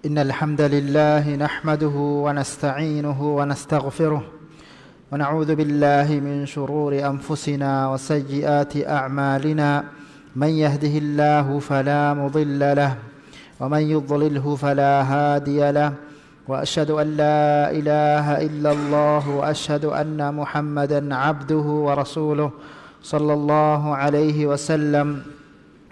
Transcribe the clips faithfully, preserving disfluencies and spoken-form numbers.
إن الحمد لله نحمده ونستعينه ونستغفره، ونعوذ بالله من شرور أنفسنا وسيئات أعمالنا. من يهده الله فلا مضل له، ومن يضلله فلا هادي له، وأشهد أن لا إله إلا الله، وأشهد أن محمدا عبده ورسوله، صلى الله عليه وسلم.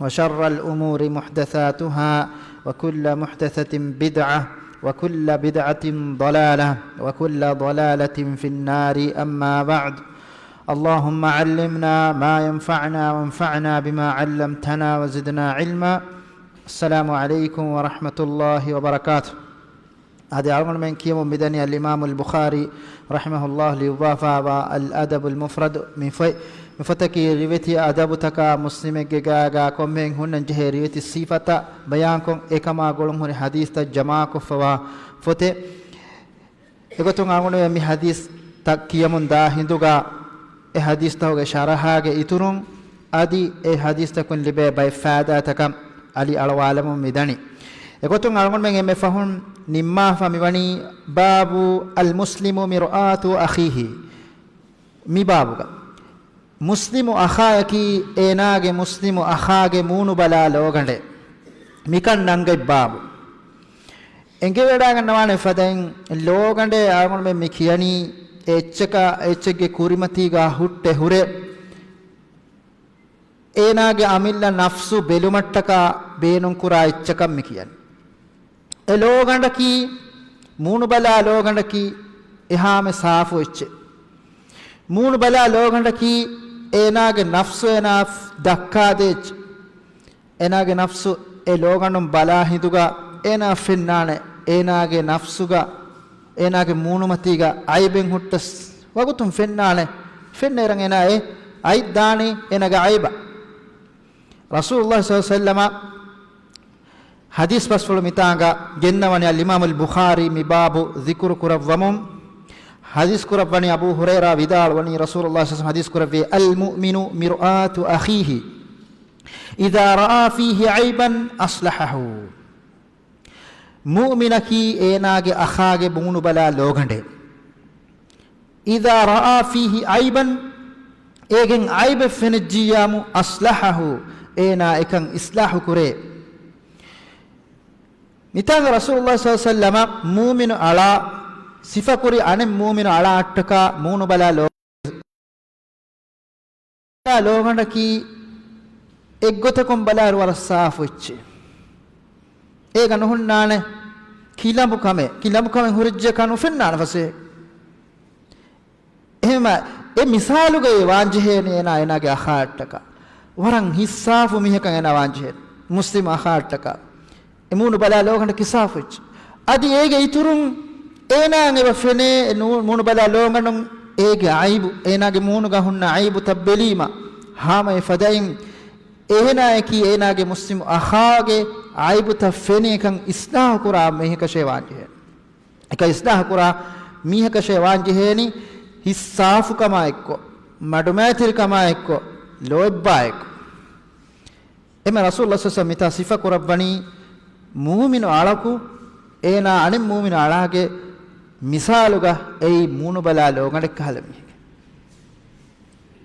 وشر الأمور محدثاتها، وكل محدثة بدعة، وكل بدعة ضلالة، وكل ضلالة في النار. أما بعد، اللهم علمنا ما ينفعنا، وانفعنا بما علمتنا، وزدنا علما. السلام عليكم ورحمة الله وبركاته. އަދި އަޅުގަނޑުމެން ކިޔަމުން މިދަނީ އަލްއިމާމު އަލްބުޚާރީ ރަޙިމަހުﷲ ލިޔުއްވާފައިވާ އަލްއަދަބު އަލްމުފްރަދު މި ފޮތް. މި ފޮތަކީ ރިވެތި އަދަބުތަކާ މުސްލިމެއްގެ ގާގާ ކޮންމެހެން ހުންނަން ޖެހޭ ރިވެތި ސިފަތައް ބަޔާންކޮށް، އެކަމާ ގުޅުން ހުރި ޙަދީޘްތައް ޖަމާކޮށްފަވާ ފޮތެއް. އެގޮތުން އަޅުގަނޑުމެން މި ޙަދީޘްތައް ކިޔަމުން ދާ ހިނދުގަ އެ ޙަދީޘްތަކުގެ ޝަރަޙާގެ އިތުރުން އަދި އެ ޙަދީޘްތަކުން ލިބޭ ބައެއް ފާއިދާތަކަށް އަލި އަޅުވާލަމުން މިދަނީ. އެގޮތުން އަޅުގަނޑުމެން އެންމެ ފަހުން ނިންމާފަ މިވަނީ، باب المسلم مرآة أخيه. މި ބާބުގަ މުސްލިމު އަޚާޔަކީ އޭނާގެ މުސްލިމު އަޚާގެ މޫނުބަލާ ލޯގަނޑެއް. މިކަން ނަންގަތް ބާބު. އެނގިވަޑައިގަންނަވާނެ ފަދައިން، ލޯގަނޑޭ އަޅުގަނޑުމެން މި ކިޔަނީ އެއްޗަކަށް އެއްޗެއްގެ ކުރިމަތީގަ ހުއްޓެ ހުރެ، އޭނާގެ އަމިއްލަ ނަފްސު ބެލުމަށްޓަކާ ބޭނުންކުރާ އެއްޗަކަށް މި ކިޔަނީ. އެ ލޯގަނޑަކީ، މޫނުބަލާ ލޯގަނޑަކީ އެހާމެ ސާފު އެއްޗެއް. މޫނުބަލާ ލޯގަނޑަކީ އޭނާގެ ނަފްސު އޭނާ ދައްކާދޭ އެއްޗެއް. އޭނާގެ ނަފްސު އެ ލޯގަނޑުން ބަލާ ހިނދުގަ އޭނާ ފެންނާނެ، އޭނާގެ ނަފްސުގަ، އޭނާގެ މޫނުމަތީގަ އައިބެއް ހުއްޓަސް ވަގުތުން ފެންނާނެ. ފެންނައިރަށް އޭނާ އެ އަތް ދާނީ އޭނާގެ އައިބަށް. ރަސޫލުﷲ ޞައްލަﷲ ޢަލައިހި ވަސައްލަމަ ޙަދީޘް ބަސްފުޅު މިތާނގަ ގެންނަވަނީ އަލްއިމާމު އަލްބުޚާރީ މި ބާބު ޛިކުރު ކުރައްވަމުން. ޙަދީޘް ކުރައްވަނީ އަބޫ ހުރައިރާ ވިދާޅުވަނީ ރަސޫލުﷲ ޞައްލަﷲ ޢަލައިހި ވަސައްލަމަ ޙަދީޘް ކުރެއްވި، المؤمن مرآة أخيه إذا رأى فيه عيبا أصلحه. މުއުމިނަކީ އޭނާގެ އަޚާގެ މޫނުބަލާ ލޯގަނޑެއް. إذا رأى فيه عيبا، އޭގެން އައިބެއް ފެނިއްޖިއްޔާމު، أصلحه، އޭނާ އެކަން އިޞްލާޙު ކުރޭ. މިތާނގަ ރަސޫލުﷲ ޞައްލަﷲ ޢަލައިހި ވަސައްލަމަ މުއުމިނު އަޅާ ސިފަކުރި އަނެއް މުއުމިނު އަޅާއަށްޓަކާ މޫނުބަލާ ލޯ ލޯގަނޑަކީ އެއްގޮތަކުން ބަލާއިރު ވަރަށް ސާފު އެއްޗެއް. އޭގަ ނުހުންނާނެ ކިލަނބު ކަމެއް. ކިލަނބު ކަމެއް ހުރެއްޖެ ކާ ނުފެންނާނެ ފަސޭހަ. އެހެންމަ އެ މިސާލުގައި ވާންޖެހޭނީ އޭނާ އޭނާގެ އަޚާއަށްޓަކާ. ވަރަށް ހިތްސާފު މީހަކަށް އޭނާ ވާންޖެހޭ. މުސްލިމް އަޚާއަށްޓަކާ. އެ މޫނު ބަލާ ލޯގަނޑަކީ ސާފު އެއްޗެއް. އަދި އޭގެ އިތުރުން އޭނާއަށް އެބަ ފެނޭ، އެ ނޫ-، މޫނު ބަލާ ލޯގަނޑުން އޭގެ އައިބު، އޭނާގެ މޫނުގަ ހުންނަ އައިބުތައް ބެލީމަ، ހަމަ އެ ފަދައިން އޭނާއަކީ އޭނާގެ މުސްލިމް އަޚާގެ އައިބުތައް ފެނޭކަން އިޞްލާޙު ކުރާ މީހަކަށޭ ވާންޖެހޭ. އެކަން އިޞްލާޙު ކުރާ މީހަކަށޭ ވާންޖެހޭނީ ހިތްސާފުކަމާ އެއްކޮށް، މަޑުމައިތިރިކަމާ އެއްކޮށް، ލޯތްބާ އެއްކޮށް. އެމެ ރަސޫލުﷲ ޞައްލަﷲ ޢަލައިހި ވަސައްލަމަ މިތާ ސިފަ ކުރައްވަނީ މުއުމިނު އަޅަކު އޭނާ އަނެއް މުއުމިނު އަޅާގެ މިސާލުގަ އެއީ މޫނުބަލާ ލޯގަނޑެއް ކަހަލަ މީހެކޭ.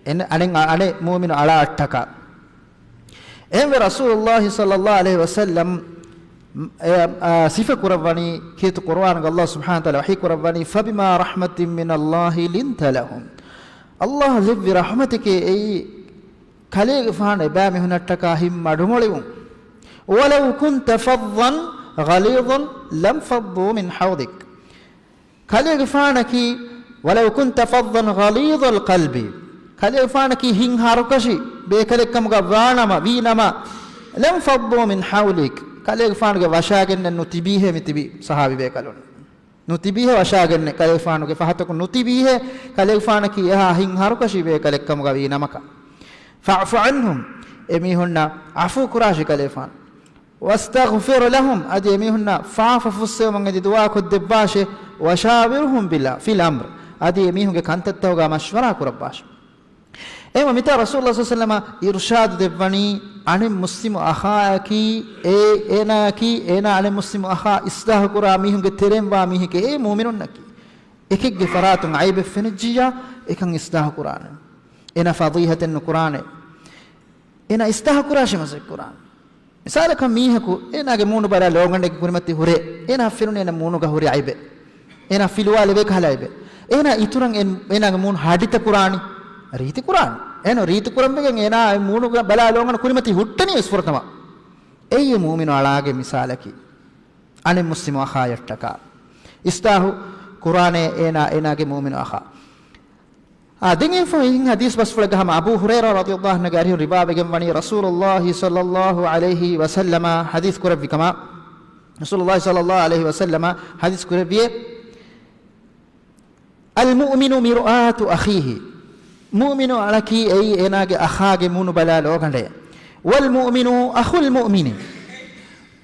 އެން-، އަނެއް، އަނެއް މުއުމިނު އަޅާއަށްޓަކާ. އެހެންވެ ރަސޫލުﷲ ޞައްލަﷲ ޢަލައިހި ވަސައްލަމަ، އެ، އާ، ސިފަ ކުރައްވަނީ ކީރިތި ޤުރުއާނުގަ ﷲ ސުބްޙާނަހޫ ވަތަޢާލާ ވަޙީ ކުރައްވަނީ، فبما رحمة من الله لنت لهم. ﷲ ލެއްވި ރަޙްމަތެކޭ އެއީ، ކަލޭގެފާނު އެބައިމީހުނަށްޓަކާ ހިތް މަޑުމޮޅިވުން. ولو كنت فظا غليظ القلب لانفضوا من حولك. ކަލޭގެފާނަކީ، ولو كنت فظا غليظ القلب، ކަލޭގެފާނަކީ ހިތް ހަރުކަށި ބޭކަލެއްކަމުގަ ވާނަމަ، ވީނަމަ، لانفضوا من حولك، ކަލޭގެފާނުގެ ވަށާގެންނެއް ނުތިބީހޭ މިތިބީ ޞަޙާބީ ބޭކަލުން. ނުތިބީހޭ ވަށާގެންނެއް ކަލޭގެފާނުގެ ފަހަތަކުން ނުތިބީހޭ، ކަލޭގެފާނަކީ އެހާ ހިތް ހަރުކަށި ބޭކަލެއްކަމުގަ ވީނަމަކަށް. فاعف عنهم، އެމީހުންނަށް ޢަފޫ ކުރާށި ކަލޭގެފާނު. واستغفر لهم، އަދި އެމީހުންނަށް ފާފަ ފުއްސެވުމަށް އެދި ދުޢާ ކޮށްދެއްވާށޭ. وشاورهم بال-، في الأمر، އަދި އެމީހުންގެ ކަންތައްތަކުގަ މަޝްވަރާ ކުރައްވާށޭ. އެމަ މިތާ ރަސޫލު ޞައްލަﷲ ޢަލައިހި ވަސައްލަމަ އިރުޝާދު ދެއްވަނީ، އަނެއް މުސްލިމު އަޚާއަކީ، އޭ، އޭނާއަކީ، އޭނާ އަނެއް މުސްލިމު އަޚާ އިސްލާހު ކުރާ މީހުންގެ ތެރެއިން ވާ މީހެކޭ، އޭ މުއުމިނުންނަކީ. އެކެއްގެ ފަރާތުން ޢައިބެއް ފެނިއްޖިއްޔާ، އެކަން އިސްލާހު ކުރާނެ. އޭނާ ފަޟީޙަތެއް ނުކުރާނެ. އޭނާ އިސްލާހު ކުރާށޭ މަސައްކަތް ކުރާނެ. މިސާލަކަށް މީހަކު އޭނާގެ މޫނު ބަލާ ލޯގަނޑެއްގެ ކުރިމަތި ހުރޭ، އޭނާ ފެނުނީ އޭނާ މޫނުގަ ހުރި ޢައިބެއް. އޭނާ ފިލުވާލެވޭ ކަހަލަ ޢައިބެއް. އޭނާ އިތުރަށް އެ، އޭނާގެ މޫނު ހަޑިތަ ކުރާނީ؟ ރީތި ކުރާނީ. އޭނާ ރީތި ކުރަންވެގެން އޭނާ މޫނުގަ ބަލާ ލޯގަނޑު ކުރިމަތި ހުއްޓަނީ ވެސް ފުރަތަމަ. އެއީ މުއުމިނު އަޅާގެ މިސާލަކީ. އަނެއް މުސްލިމު އަޚާޔަށްޓަކާ އިސްލާހު ކުރާނޭ އޭނާ، އޭނާގެ މުއުމިނު އަޚާ. އާ، ދެން އެފަ އިން ޙަދީޘް ބަސްފުޅެއްގަ ހަމަ އަބޫ ހުރައިރާ ރަޟިޔަﷲ ޢަންހުގެ އަރިހުން ރިވާވެގެން ވަނީ، ރަސޫލުﷲ ޞައްލަﷲ ޢަލައިހި ވަސައްލަމަ ޙަދީޘް ކުރެއްވި ކަމަށް، ރަސޫލުﷲ ޞައްލަﷲ ޢަލައިހި ވަސައްލަމަ ޙަދީޘް ކުރެއްވިއޭ، المؤمن مرآة أخيه، މުއުމިނު އަޅަކީ އެއީ އޭނާގެ އަޚާގެ މޫނު ބަލާ ލޯގަނޑޭ. والمؤمن أخو المؤمن،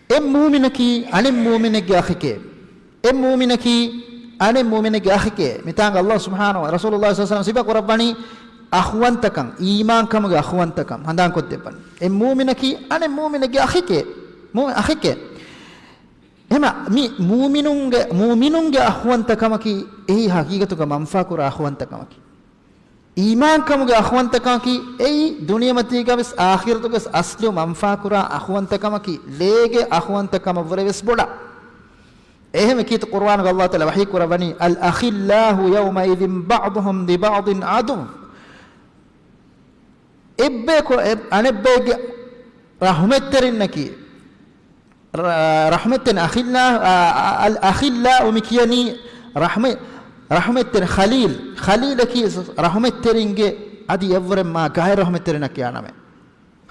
އެއް މުއުމިނަކީ އަނެއް މުއުމިނެއްގެ އަޚެކޭ. އެއް މުއުމިނަކީ އަނެއް މުއުމިނެއްގެ އަޚެކޭ. މިތާނގަ ﷲ ސުބްޙާނަހޫ ރަސޫލުﷲ ޞައްލަﷲ ޢަލައިހި ވަސައްލަމަ ސިފަ ކުރައްވަނީ އަޚުވަންތަކަން، އީމާންކަމުގެ އަޚުވަންތަކަން ހަނދާންކޮށްދެއްވަން. އެއް މުއުމިނަކީ އަނެއް މުއުމިނެއްގެ އަޚެކޭ. މު-، އަޚެކޭ. އެހެމަ މި މުއުމިނުންގެ، މުއުމިނުންގެ އަޚުވަންތަކަމަކީ އެއީ ޙަޤީޤަތުގަ މަންފާކުރާ އަޚުވަންތަކަމަކީ. އީމާންކަމުގެ އަޚުވަންތަކަމަކީ އެއީ ދުނިޔެމަތީގަވެސް އާޚިރަތުގަވެސް އަސްލު މަންފާކުރާ އަޚުވަންތަކަމަކީ، ލޭގެ އަޚުވަންތަކަމަށްވުރެވެސް ބޮޑަށް. އެހެންވެ ކީރިތި ޤުރުއާނުގަ ﷲ ތަޢާލާ ވަޙީ ކުރައްވަނީ، الأخلاء يومئذ بعضهم لبعض عدو. އެއްބަޔަކު އެ-، އަނެއްބައެއްގެ ރަޙުމަތްތެރިންނަކީ، ރަ-، ރަޙުމަތްތެރިން، އަޚިއްލާ، އަ-، އަ-، އަލް އަޚިއްލާއު މި ކިޔަނީ ރަޙުމަ-، ރަޙުމަތްތެރިން، ޚަލީލް، ޚަލީލަކީ ރަޙުމަތްތެރިންގެ އަދި އެއްވުރެން މާ ގާތް ރަޙުމަތްތެރިންނަކީ އާނަމެ.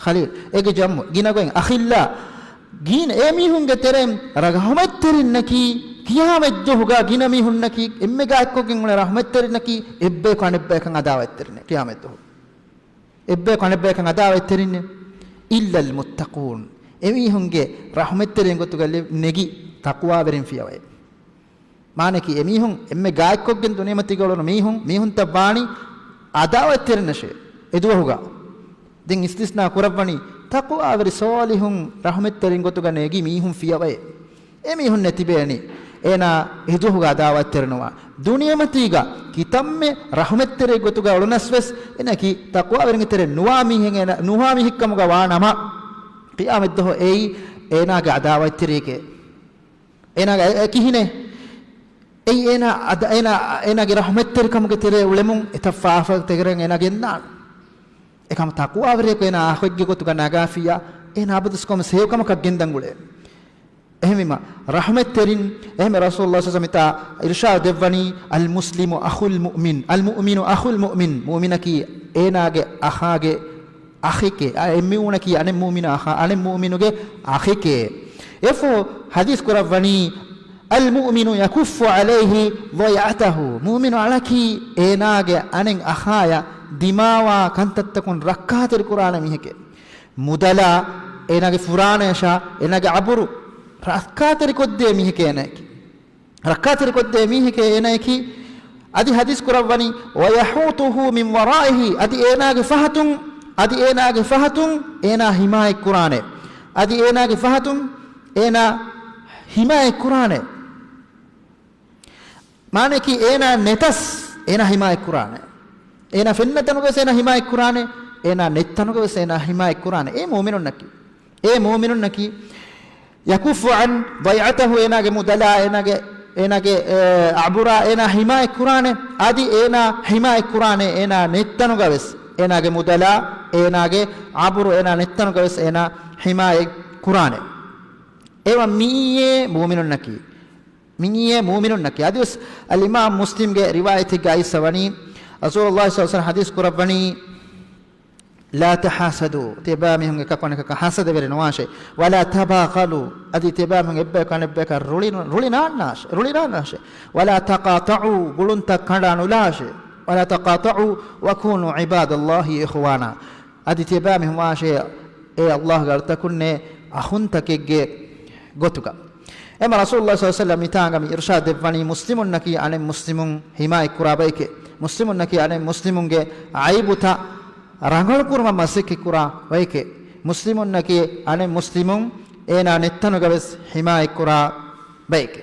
ޚަލީލް، އޭގެ ޖަމްޢު، ގިނަގޮތް އަޚިއްލާ، ގިނަ އެ މީހުންގެ ތެރެއިން ރަ-، ރަޙުމަތްތެރިންނަކީ، ޤިޔާމަތްދުވަހުގަ ގިނަ މީހުންނަކީ، އެންމެ ގާތްކޮށްގެން އުޅޭ ރަޙުމަތްތެރިންނަކީ، އެއްބަޔަކު އަނެއްބަޔަކަށް އަދާވަތްތެރިންނެއް ޤިޔާމަތްދުވަހު. އެއްބަޔަކު އަނެއްބަޔަކަށް އަދާވަތްތެރިންނެއް. إلا المتقون، އެމީހުންގެ ރަޙުމަތްތެރިން ގޮތުގަ ލެ-، ނެގި ތަޤްވާވެރިން ފިޔަވައޭ. މާނައަކީ އެމީހުން އެންމެ ގާތްކޮށްގެން ދުނިޔެމަތީގަ އުޅުނު މީހުން، މީހުންތައް ވާނީ އަދާވަތްތެރިންނަށޭ އެދުވަހުގަ. ދެން އިސްތިސްނާ ކުރައްވަނީ ތަޤްވާވެރި ޞާލިޙުން ރަޙުމަތްތެރިން ގޮތުގަ ނެގި މީހުން ފިޔަވައޭ. އެމީހުންނެއް ތިބޭނީ އޭނާ އެދުވަހުގަ އަދާވަތްތެރިނުވާ. ދުނިޔެމަތީގަ ކިތަންމެ ރަޙުމަތްތެރި ގޮތުގަ އުޅުނަސްވެސް އޭނައަކީ ތަޤްވާވެރިންގެ ތެރެއިން ނުވާ މީހެއް، އޭނަ ނުވާ މީހެއްކަމުގަ ވާނަމަ، ޤިޔާމަތްދުވަހު އެއީ އޭނާގެ އަދާވަތްތެރިއެކޭ. އޭނާގެ އެ-، އެ ކިހިނެއް؟ އެއީ އޭނާ އަދަ-، އޭނާ، އޭނާގެ ރަޙުމަތްތެރިކަމުގެ ތެރޭ އުޅެމުން އެތައް ފާފަތަކެރެން އޭނާ ގެންދާނެ. އެކަމަ ތަޤްވާވެރިޔަކު އޭނާ އަޚެއްގެ ގޮތުގަ ނަގާފިއްޔާ، އޭނާ އަބަދުވެސް ކޮންމެސް ހެޔޮކަމަކަށް ގެންދަން ގުޅޭ. އެހެންވީމަ، ރަޙުމަތްތެރިން، އެހެން ރަސޫލުﷲ ޞައްލަﷲ ޢަލައިހި ވަސައްލަމަ މިތާ އިރުޝާދު ދެއްވަނީ، المسلم أخو المؤمن، المؤمن أخو المؤمن، މުއުމިނަކީ އޭނާގެ އަޚާގެ އަޚެކޭ. އަ، އެއް މުއުމިނަކީ އަނެއް މުއުމިނާ އަޚާ، އަނެއް މުއުމިނުގެ އަޚެކޭ. އެފަހު ޙަދީޘް ކުރައްވަނީ، المؤمن يكف عليه ضيعته، މުއުމިނު އަޅަކީ އޭނާގެ އަނެއް އަޚާޔަށް ދިމާވާ ކަންތައްތަކުން ރައްކާތެރި ކުރާނެ މީހެކޭ. މުދަލާ، އޭނާގެ ފުރާނަޔަށާ، އޭނާގެ އަބުރު ރައްކާތެރިކޮށްދޭ މީހެކޭ އޭނާއަކީ. ރައްކާތެރިކޮށްދޭ މީހެކޭ އޭނާއަކީ. އަދި ޙަދީޘް ކުރައްވަނީ، ويحوطه من ورائه، އަދި އޭނާގެ ފަހަތުން، އަދި އޭނާގެ ފަހަތުން އޭނާ ޙިމާޔަތްކުރާނެ. އަދި އޭނާގެ ފަހަތުން އޭނާ ޙިމާޔަތްކުރާނެ. މާނައަކީ އޭނާ ނެތަސް އޭނާ ޙިމާޔަތްކުރާނެ. އޭނާ ފެންނަ ތަނުގަވެސް އޭނާ ޙިމާޔަތްކުރާނެ. އޭނާ ނެތް ތަނުގަވެސް އޭނާ ޙިމާޔަތްކުރާނެ. އެ މުއުމިނުންނަކީ، އެ މުއުމިނުންނަކީ، يكف عن ضيعته، އޭނާގެ މުދަލާ، އޭނާގެ، އޭނާގެ، އެ، އަބުރާ އޭނާ ޙިމާޔަތްކުރާނެ. އަދި އޭނާ ޙިމާޔަތްކުރާނެ އޭނާ ނެތް ތަނުގަވެސް. އޭނާގެ މުދަލާ، އޭނާގެ އަބުރު އޭނާ ނެތް ތަނުގަވެސް އޭނާ ޙިމާޔަތްކުރާނެ. އެވަ މިއީއޭ މުއުމިނުންނަކީ. މިއީއޭ މުއުމިނުންނަކީ. އަދިވެސް އަލްއިމާމް މުސްލިމްގެ ރިވާޔަތެއްގަ އައިސްފަވަނީ، ރަސޫލުﷲ ޞައްލަﷲ ޢަލައިހި ވަސައްލަމަ ޙަދީޘް ކުރައްވަނީ، لا تحاسدوا، ތިޔަބައިމީހުން އެކަކު އަނެކަކަށް ޙަސަދަވެރި ނުވާށޭ. ولا تباغضوا، އަދި ތިޔަބައިމީހުން އެއްބަޔަކު އަނެއްބަޔަކަށް ރުޅި، ރުޅި ނާންނާށޭ، ރުޅި ނާންނާށޭ. ولا تقاطعوا، ގުޅުންތައް ކަނޑާ ނުލާށޭ. ولا تقاطعوا وكونوا عباد الله إخوانا، އަދި ތިޔަބައިމީހުން ވާށޭ އޭ ﷲގެ އަޅުތަކުންނޭ އަޚުންތަކެއްގެ ގޮތުގަ. އެމަ ރަސޫލުﷲ ޞައްލަﷲ ޢަލައިހި ވަސައްލަމަ މިތާނގަ މި އިރުޝާދު ދެއްވަނީ މުސްލިމުންނަކީ އަނެއް މުސްލިމުން ޙިމާޔަތްކުރާ ބައެކޭ. މުސްލިމުންނަކީ އަނެއް މުސްލިމުންގެ ޢައިބުތައް ރަނގަޅުކުރުމަށް މަސައްކަތްކުރާ ބައެކޭ. މުސްލިމުންނަކީ އަނެއް މުސްލިމުން އޭނާ ނެތްތަނުގަވެސް ޙިމާޔަތްކުރާ ބައެކޭ.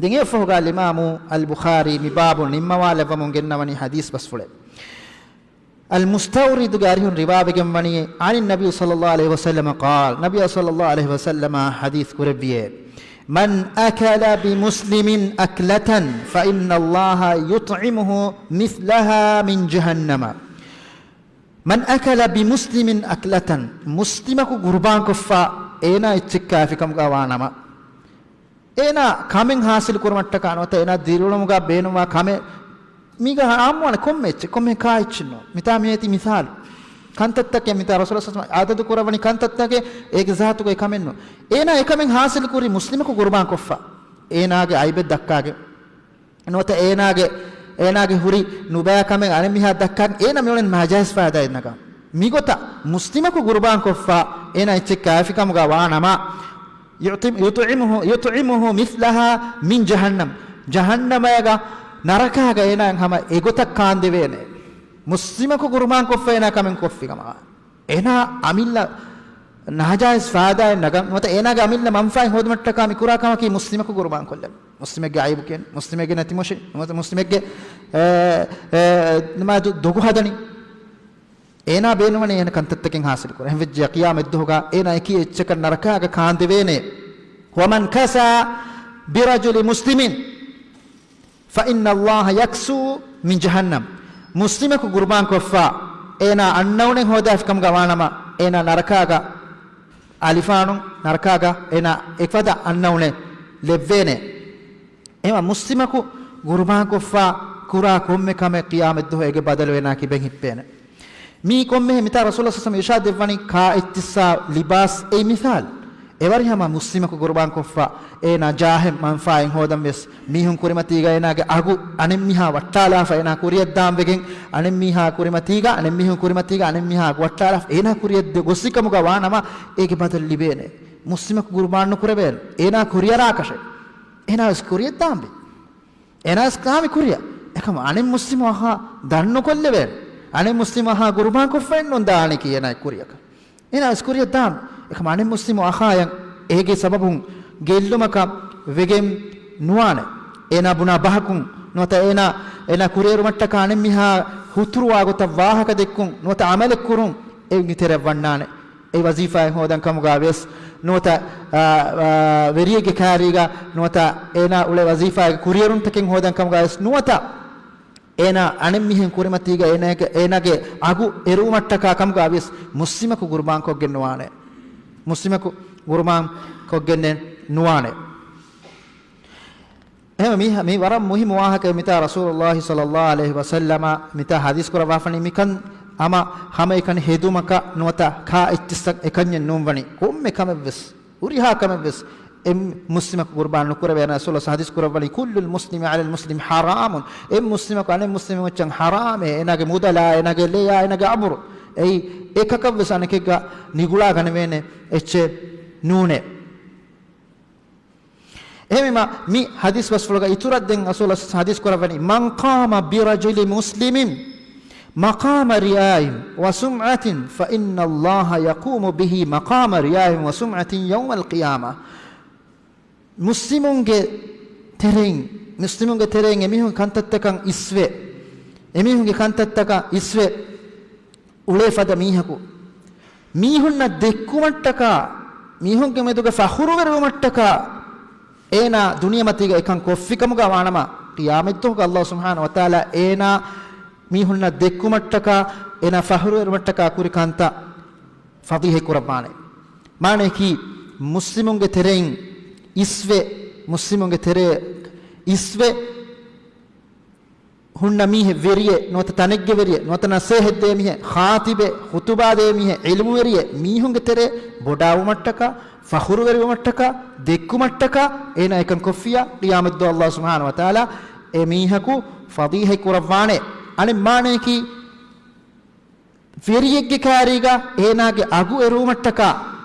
ދެން އެއަށްފަހުގަ އަލްއިމާމު އަލްބުޚާރީ މި ބާބު ނިންމަވާލައްވަމުން ގެންނަވަނީ ޙަދީޘް ބަސްފުޅެއް. އަލްމުސްތަވްރިދުގެ އަރިހުން ރިވާވެގެންވަނީ، عن النبي صلى الله عليه وسلم قال، ނަބިއްޔާ ޞައްލައްލާހު ޢަލައިހި ވަސައްލަމަ ޙަދީޘް ކުރެއްވިއޭ، من أكل بمسلم أكلة فإن الله يطعمه مثلها من جهنم. من أكل بمسلم أكلة، މުސްލިމަކު ޤުރުބާންކޮށްފަ އޭނާ އެއްޗެއް ކާފިކަމުގަ ވާނަމަ، އޭނާ ކަމެއް ޙާޞިލު ކުރުމަށްޓަކާ ނުވަތަ އޭނާ ދިރިއުޅުމުގަ ބޭނުންވާ ކަމެއް، މީގަ އާއްމުވާނެ ކޮންމެ އެއްޗެއް، ކޮންމެ ކާ އެއްޗެއް ނޫން. މިތާ މި އޭތި މިސާލު. ކަންތައްތަކެއް މިތާ ރަސޫލާ ޞައްލައްލާހު ޢަލައިހި ވަސައްލަމަ ޢަދަދު ކުރައްވަނީ ކަންތައްތަކެއް އޭގެ ޒާތުގައި ކަމެއް ނޫން. އޭނާ އެކަމެއް ޙާޞިލު ކުރީ މުސްލިމަކު ޤުރުބާންކޮށްފަ އޭނާގެ ޢައިބެއް ދައްކާގެން. ނުވަތަ އޭނާގެ، އޭނާގެ ހުރި ނުބައި ކަމެއް އަނެއްމީހާ ދައްކާ، އޭނާ މިއުޅެނީ ނާޖާއިޒް ފައިދާއެއް ނަގާ. މިގޮތަށް މުސްލިމަކު ޤުރުބާންކޮށްފަ އޭނާ އެއްޗެއް ކާފިކަމުގަ ވާނަމަ، يطعم، يطعمه، يطعمه مثلها من جهنم، ޖަހަންނަމައިގަ ނަރަކާގަ އޭނާއަށް ހަމަ އެގޮތަށް ކާންދެވޭނެ. މުސްލިމަކު ޤުރުބާންކޮށްފަ އޭނާ ކަމެއް ކޮށްފި ކަމަށް. އޭނާ އަމިއްލަ ނާޖާއިޒް ފައިދާއެއް ނަގަން، ނުވަތަ އޭނާގެ އަމިއްލަ މަންފާއެއް ހޯދުމަށްޓަކާ މި ކުރާ ކަމަކީ މުސްލިމަކު ޤުރުބާން ކޮށްލަން. މުސްލިމެއްގެ ޢައިބު ކިޔަން، މުސްލިމެއްގެ ނަތިމޮށި، ނުވަތަ މުސްލިމެއްގެ، އެ، އެ، ނަމާދު ދޮގު ހަދަނީ. އޭނާ ބޭނުންވަނީ އޭނަ ކަންތައްތަކެއް ޙާޞިލު ކުރަން. އެހެންވެއްޖެ ޤިޔާމަތްދުވަހުގަ އޭނާ އެކި އެއްޗަކަށް ނަރަކާގަ ކާންދެވޭނެ. ومن كسى برجل مسلم فإن الله يكسوه من جهنم. މުސްލިމަކު ޤުރުބާންކޮށްފަ އޭނާ އަންނައުނެއް ހޯދާފިކަމުގަ ވާނަމަ، އޭނާ ނަރަކާގަ އަލިފާނު، ނަރަކާގަ އޭނާ އެފަދަ އަންނައުނެއް ލެއްވޭނެ. އެމަ މުސްލިމަކު ޤުރުބާންކޮށްފަ ކުރާ ކޮންމެ ކަމެއް ޤިޔާމަތްދުވަހު އޭގެ ބަދަލު އޭނާ ކިބެން ހިއްޕޭނެ. މީ ކޮންމެހެން މިތާ ރަސޫލާ ޞައްލައްލާހު ޢަލައިހި ވަސައްލަމަ އިރުޝާދު ދެއްވަނީ ކާ އިއްތިސާ ލިބާސް އެއީ މިސާލު. އެވަރިހަމަ މުސްލިމަކު ޤުރުބާންކޮށްފަ އޭނާ ޖާހެއް މަންފާއެއް ހޯދަން ވެސް މީހުން ކުރިމަތީގަ އޭނާގެ އަގު އަނެއްމީހާ ވައްޓާލާފަ އޭނާ ކުރިއަށް ދާން ވެގެން، އަނެއްމީހާ ކުރިމަތީގަ، އަނެއްމީހުން ކުރިމަތީގަ އަނެއްމީހާ އަގު ވައްޓާލާފަ އޭނާ ކުރިއަށް ދެ ގޮސްފި ކަމުގަ ވާނަމަ އޭގެ ބަދަލު ލިބޭނެ. މުސްލިމަކު ޤުރުބާން ނުކުރެވޭނެ. އޭނާ ކުރިއަރާކަށެއް. އޭނާ ވެސް ކުރިއަށް ދާންވީ. އޭނާ ވެސް ކާވި ކުރިއަށް. އެކަމަ އަނެއް މުސްލިމު އަހާ ދަން ނުކޮށްލެވޭނެ. އަނެއް މުސްލިމު އަހާ ޤުރުބާންކޮށްފައެއް ނޫން ދާނެކީ އޭނާ ކުރިއަކަށް. އޭނާ ވެސް ކުރިއަށް ދާން. އެކަމަ އަނެއް މުސްލިމު އަހާޔަށް އޭގެ ސަބަބުން ގެއްލުމަކަށް ވެގެން ނުވާނެ. އޭނާ ބުނާ ބަހަކުން ނުވަތަ އޭނާ، އޭނާ ކުރިއެރުމަށްޓަކާ އަނެއްމީހާ ހުތުރުވާ ގޮތަށް ވާހަކަ ދެއްކުން ނުވަތަ ޢަމަލެއް ކުރުން އެ ތެރެއަށް ވަންނާނެ. އެ ވަޒީފާއެއް ހޯދަން ކަމުގަ ވެސް ނުވަތަ، އާ، އާ، ވެރިއެއްގެ ކާރީގަ ނުވަތަ އޭނާ އުޅޭ ވަޒީފާގެ ކުރިއެރުންތަކެއް ހޯދަން ކަމުގަ ވެސް ނުވަތަ އޭނާ އަނެއްމީހެއް ކުރިމަތީގަ އޭނާގެ، އޭނާގެ އަގު އެރުވުމަށްޓަކާ ކަމުގަ ވެސް މުސްލިމަކު ޤުރުބާން ކޮށްގެން ނުވާނެ. މުސްލިމަކު ޤުރުބާން ކޮށްގެން ނުވާނެ. އެހެން މީ، މީ ވަރަށް މުހިއްމު ވާހަކައެއް. މިތާ ރަސޫލުﷲ ޞައްލައްލާހު ޢަލައިހި ވަސައްލަމަ މިތާ ޙަދީޘް ކުރައްވާފަނީ މިކަން ހަމަ ހަމައެކަނި ހެދުމަކަށް ނުވަތަ ކާ އިއްޗިއްސަށް އެކަންޏެއް ނޫންވަނީ. ކޮންމެ ކަމެއްވެސް، ހުރިހާ ކަމެއްވެސް އެ މުސްލިމަކު ޤުރުބާން ނުކުރެވޭ. ރަސޫލުﷲ ޙަދީޘް ކުރައްވަނީ، كل المسلم على المسلم حرام. އެ މުސްލިމަކު އަނެއް މުސްލިމެއް މައްޗަށް ޙަރާމޭ. އޭނާގެ މުދަލާ، އޭނާގެ ލެޔާ، އޭނާގެ އަބުރު. އެއީ އެކަކަށްވެސް އަނެކެއްގަ ނިގުޅާ ގަނެވޭނެ އެއްޗެއް ނޫނޭ. އެހެންވީމަ، މި ޙަދީޘް ބަސްފުޅުގަ އިތުރަށް ދެން ރަސޫލުﷲ ޙަދީޘް ކުރައްވަނީ، من قام برجل مسلم مقام رياء وسمعة فإن الله يقوم به مقام رياء وسمعة يوم القيامة. މުސްލިމުންގެ ތެރެއިން، މުސްލިމުންގެ ތެރެއިން އެމީހުން ކަންތައްތަކަށް އިސްވެ، އެމީހުންގެ ކަންތައްތަކަށް އިސްވެ، އުޅޭ ފަދަ މީހަކު، މީހުންނަށް ދެއްކުމަށްޓަކާ، މީހުންގެ މެދުގަ ފަޚުރުވެރިވުމަށްޓަކާ، އޭނާ ދުނިޔެމަތީގަ އެކަން ކޮށްފިކަމުގަ ވާނަމަ، ޤިޔާމަތްދުވަހުގަ ﷲ ސުބްޙާނަހޫ ވަތަޢާލާ އޭނާ މީހުންނަށް ދެއްކުމަށްޓަކާ، އޭނާ ފަޚުރުވެރިވުމަށްޓަކާ ކުރި ކަންތައް ފަޟީޙަތް ކުރައްވާނެ. މާނަޔަކީ، މުސްލިމުންގެ ތެރެއިން އިސްވެ، މުސްލިމުންގެ ތެރޭ އިސްވެ، ހުންނަ މީހެއް ވެރިއެއް ނުވަތަ ތަނެއްގެ ވެރިއެއް ނުވަތަ ނަސޭހަތްދޭ މީހެއް، ޚާޠިބެއް، ޚުޠުބާ ދޭ މީހެއް، ޢިލްމުވެރިއެއް، މީހުންގެ ތެރޭ ބޮޑާވުމަށްޓަކާ، ފަޚުރުވެރިވުމަށްޓަކާ، ދެއްކުމަށްޓަކާ، އޭނާ އެކަން ކޮށްފިއްޔާ، ޤިޔާމަތްދުވަހު ﷲ ސުބްޙާނަހޫ ވަތަޢާލާ އެ މީހަކު ފަޟީޙަތް ކުރައްވާނެ. އަނެއް މާނަޔަކީ، ވެރިއެއްގެ ކާރީގަ އޭނާގެ އަގު އެރުވުމަށްޓަކާ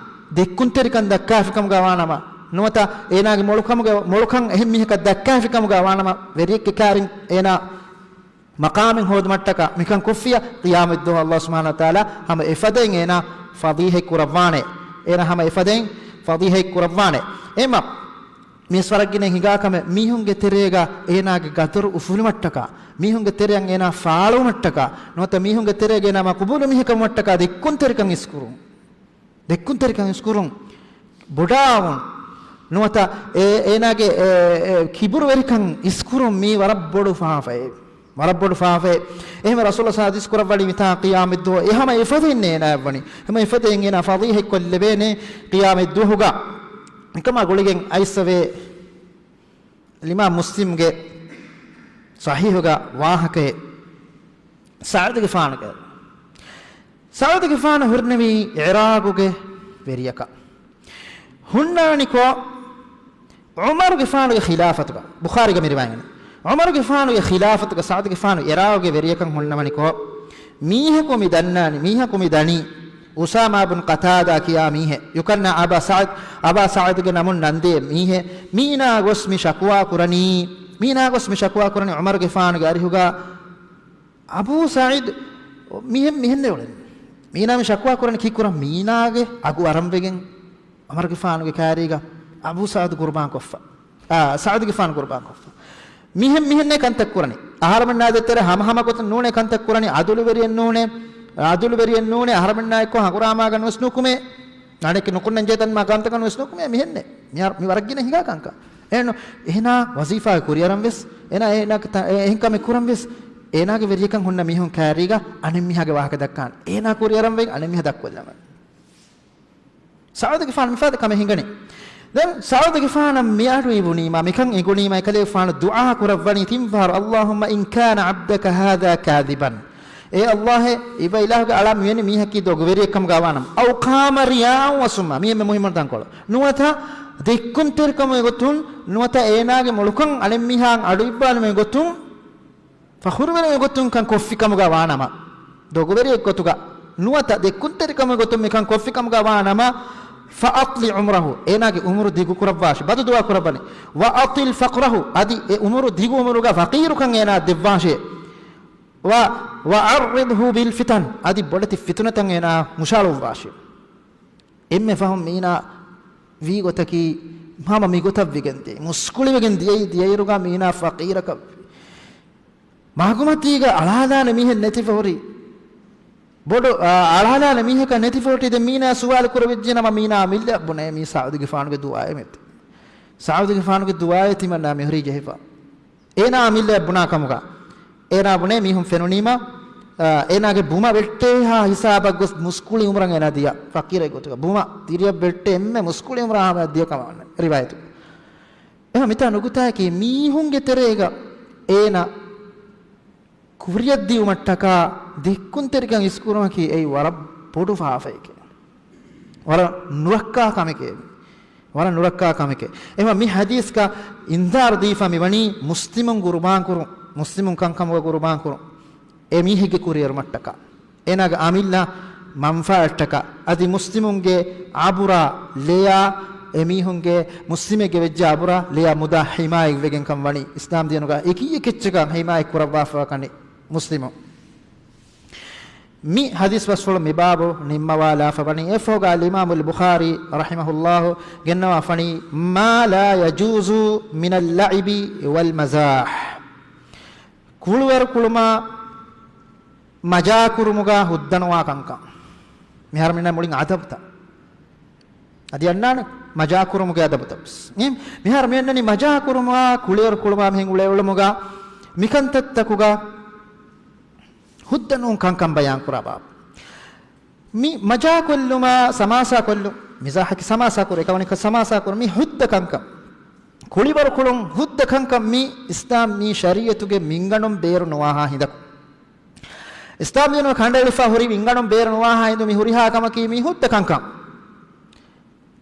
ދެއްކުންތެރިކަން ދައްކާފިކަމުގަ ވާނަމަ، ނުވަތަ އޭނާގެ މޮޅުކަމުގެ، މޮޅުކަން އެހެން މީހަކަށް ދައްކާފިކަމުގަ ވާނަމަ، ވެރިއެއްގެ ކާރިން އޭނާ މަޤާމެއް ހޯދުމަށްޓަކާ މިކަން ކޮށްފިޔާ، ޤިޔާމަތްދުވަހު ﷲ ސުބްޙާނަހޫ ވަތަޢާލާ ހަމަ އެފަދައިން އޭނާ ފަޟީޙަތް ކުރައްވާނެ. އޭނާ ހަމަ އެފަދައިން ފަޟީޙަތް ކުރައްވާނެ. އެހެންމަ މިސް ވަރަށް ގިނަ ހިނގާ ކަމެއް، މީހުންގެ ތެރޭގަ އޭނާގެ ގަދަރު އުފުލުމަށްޓަކާ، މީހުންގެ ތެރެއަށް އޭނާ ފާޅުވުމަށްޓަކާ، ނުވަތަ މީހުންގެ ތެރޭގަ އޭނާ މަޤުބޫލު މީހަކަށް ވުމަށްޓަކާ ދެއްކުންތެރިކަން އިސްކުރުން. ދެއްކުންތެރިކަން އިސްކުރުން، ބޮޑާވުން، ނުވަތަ އޭ، އޭނާގެ އެ، އެ، ކިބުރުވެރިކަން އިސްކުރުން، މީ ވަރަށް ބޮޑު ފާފައެއް. ވަރަށް ބޮޑު ފާފައެއް. އެހެން ރަސޫލާ ޙަދީޘް ކުރައްވަނީ މިތާ ޤިޔާމަތްދުވަހު އެ ހަމަ އެފަދައިން އޭނާއަށްވަނީ. ހަމަ އެފަދައިން އޭނާ ފަޟީޙަތްކޮށްލެވޭނެ ޤިޔާމަތްދުވަހުގަ. އެކަމާ ގުޅިގެން އައިސްފަވޭ އިމާމް މުސްލިމްގެ ޞަޙީޙުގަ ވާހަކައެއް. ސަޢުދުގެފާނުގެ، ސަޢުދުގެފާނު ހުންނެވީ ޢިރާޤުގެ ވެރިޔަކަށް. ހުންނާނިކޮށް، ޢުމަރުގެފާނުގެ ޚިލާފަތުގަ، ބުޚާރީގަ މި ރިވާޔަތް. ޢުމަރުގެފާނުގެ ޚިލާފަތުގަ ސަޢުދުގެފާނު ޢިރާޤުގެ ވެރިޔަކަށް ހުންނަވަނިކޮށް، މީހަކު މި ދަންނާނީ، މީހަކު މި ދަނީ، އުސާމާ ބުން ޤަތާދާ ކިޔާ މީހެއް، ޔުކަންނާ އަބާ ސަޢްދް، އަބާ ސަޢްދުގެ ނަމުން ނަންދޭ މީހެއް، މީނާ ގޮސް މި ޝަކުވާ ކުރަނީ، މީނާ ގޮސް މި ޝަކުވާ ކުރަނީ ޢުމަރުގެފާނުގެ އަރިހުގަ، އަބޫ ސަޢީދު، މިހެން، މިހެން އުޅެނީ. މީނާ މި ޝަކުވާ ކުރަނީ ކީއްކުރަން؟ މީނާގެ އަގު އަރަންވެގެން ޢުމަރުގެފާނުގެ ކާރީގަ އަބޫ ސަޢުދު ޤުރުބާން ކޮށްފަ. އާ، ސަޢުދުގެފާނު ޤުރުބާން ކޮށްފަ. މިހެން، މިހެންނޭ ކަންތައް ކުރަނީ. އަހަރުމެންނާ ދޭތެރޭ ހަމަހަމަ ގޮތުން ނޫނޭ ކަންތައް ކުރަނީ. ޢަދުލުވެރިއެއް ނޫނޭ. ޢަދުލުވެރިއެއް ނޫނޭ. އަހަރުމެންނާ އެއްކޮށް ހަނގުރާމާގަ ނުވެސް ނުކުމޭ. އަނެއްކެ ނުކުންނަން ޖެހޭ ތަންމާ ކަންތަކަށް ނުވެސް ނުކުމޭ. މިހެންނޭ. މި އަ-، މި ވަރަށް ގިނަ ހިނގާ ކަންކަން. އެހެން، އޭނާ ވަޒީފާގެ ކުރިއަރަން ވެސް، އޭނާ، އޭނާ ތަ-، އެ-، އެހެން ކަމެއް ކުރަން ވެސް، އޭނާގެ ވެރިޔަކަށް ހުންނަ މީހުން ކާރީގަ އަނެއް މީހާގެ ވާހަކަ ދައްކާނެ. އޭނާ ކުރިއަރަން ވެގެން އަނެއް މީހާ ދައްކޮށްލަމެ. ސަޢުދުގެފާނު މިފަދަ ކަމެއް ހިނގަނީ. ދެން ސަޢުދުގެފާނަށް މި އަޑު އިވުނީމާ، މިކަން އެނގުނީމާ، އެކަލޭގެފާނު ދުޢާ ކުރައްވަނީ ތިން ފަހަރު، اللهم إن كان عبدك هذا كاذبا. އޭ ﷲ، އެ އިބަ އިލާހުގެ އަޅާ މިވެނި މީހަކީ ދޮގުވެރިއެއް ކަމުގަ ވާނަމަ، أو قام رياء وسمعة، މި އެންމެ މުހިއްމު ތަންކޮޅު. ނުވަތަ ދެއްކުންތެރިކަމުގެ ގޮތުން، ނުވަތަ އޭނާގެ މުޅުކަން އަނެއް މީހާއަށް އަޑު އިއްވާލުމުގެ ގޮތުން، ފަޚުރުވެރި ގޮތުން ކަން ކޮށްފި ކަމުގަ ވާނަމަ، ދޮގުވެރިއެއް ގޮތުގަ ނުވަތަ ދެއްކުންތެރިކަމުގެ ގޮތުން މިކަން ކޮށްފި ކަމުގަ ވާނަމަ، فأطل عمره، އޭނާގެ އުމުރު ދިގު ކުރައްވާށި، ބަދު ދުޢާ ކުރައްވަނީ، وأطل فقره، އަދި އެ އުމުރު ދިގު އުމުރުގަ ފަޤީރުކަން އޭނާ ދެއްވާށޭ، و، وعرضه بالفتن، އަދި ބޮޑެތި ފިތުނަތައް އޭނާ ހުށައަޅުއްވާށި. އެންމެ ފަހުން މީނާ ވީ ގޮތަކީ ހަމަ މިގޮތަށް ވެގެން ދިޔައީ. މުސްކުޅިވެގެން ދިޔައީ، ދިޔައިރުގަ މީނާ ފަޤީރަކަށް ވި. މާގުމަތީގަ އަޅާލާނެ މީހެއް ނެތިފަ ހުރި. ބޮޑު، އާ، އަޅާލާނެ މީހަކަށް ނެތިފަ ހުރި. ދެން މީނާ ސުވާލު ކުރެވިއްޖެ ނަމަ، މީނާ އަމިއްލައަށް ބުނޭ މީ ސަޢުދުގެފާނުގެ ދުޢާއެއް މެތި. ސަޢުދުގެފާނުގެ ދުޢާއެއް ތިމަންނާ މިހުރީ ޖެހިފަ. އޭނާ އަމިއްލައަށް ބުނާ ކަމުގަ، އޭނާ ބުނޭ މީހުން ފެނުނީމަ، އާ، އޭނާގެ ބުމަ ވެއްޓޭހާ ހިސާބަށް ގޮސް މުސްކުޅި އުމުރަށް އޭނާ ދިޔަ ފަޤީރެއް ގޮތުގަ. ބުމަ ތިރިއަށް ވެއްޓޭ އެންމެ މުސްކުޅި އުމުރާ ހަމަޔަށް ދިޔަ ކަމަށް ވަންނަ ރިވާޔަތު. އެހާ މިތާ ނުކުތާއަކީ މީހުންގެ ތެރޭގަ އޭނާ ކުރިއަށްދިއުމަށްޓަކާ ދެއްކުންތެރިކަން އިސްކުރުމަކީ އެއީ ވަރަށް ބޮޑު ފާފައެކޭ. ވަރަށް ނުރައްކާ ކަމެކޭ. ވަރަށް ނުރައްކާ ކަމެކޭ. އެހެންވީމަ މި ޙަދީޘްގަ އިންޒާރު ދީފަ މިވަނީ މުސްލިމުން ޤުރުބާން ކުރުން، މުސްލިމުން ކަންކަމުގަ ޤުރުބާން ކުރުން. އެ މީހެއްގެ ކުރިއެރުމަށްޓަކާ، އޭނާގެ އަމިއްލަ މަންފާއަށްޓަކާ، އަދި މުސްލިމުންގެ އަބުރާ ލެޔާ، އެ މީހުންގެ، މުސްލިމެއްގެ ވެއްޖެ އަބުރާ ލެޔާ މުދާ ޙިމާޔަތްވެގެން ކަން ވަނީ. އިސްލާމް ދީނުގަ އެކީ އެކެއްޗަކަށް ޙިމާޔަތް ކުރައްވާފަ ކަނީ މުސްލިމުން. މި ޙަދީޘް ބަސްފުޅު މި ބާބު ނިންމަވާލާފަ ވަނީ. އެއަށްފަހުގަ އަލްއިމާމު އަލްބުޚާރީ ރަޙިމަހުﷲ ގެންނަވާފަނީ، ما لا يجوز من اللعب والمزاح. ކުޅިވަރު ކުޅުމާ މަޖާކުރުމުގަ ހުއްދަނުވާ ކަންކަން. މިހާރު މިންނަ މުޅިން އަދަބުތައް. އަދި އަންނާނެ މަޖާކުރުމުގެ އަދަބުތައް ވެސް. އިން، މިހާރު މި އަންނަނީ މަޖާކުރުމާ ކުޅިވަރު ކުޅުމާ މިހެން އުޅޭ އުޅުމުގަ މިކަންތައްތަކުގަ ހުއްދަ ނޫން ކަންކަން ބަޔާން ކުރާ ބާބު. މި މަޖާކޮށްލުމާ ސަމާސާކޮށްލު، މިޒާހަކީ ސަމާސާކުރު، އެކަމަނިކަ ސަމާސާކުރު، މި ހުއްދަ ކަންކަން. ކުޅިވަރު ކުޅުން ހުއްދަ ކަންކަން މި އިސްލާމް މީ ޝަރީއަތުގެ މިންގަނޑުން ބޭރު ނުވާހާ ހިނދަކު. އިސްލާމް ދީނުގަ ކަނޑައެޅިފަ ހުރި މިންގަނޑުން ބޭރު ނުވާހާ ހިނދު މި ހުރިހާ ކަމަކީ މި ހުއްދަ ކަންކަން.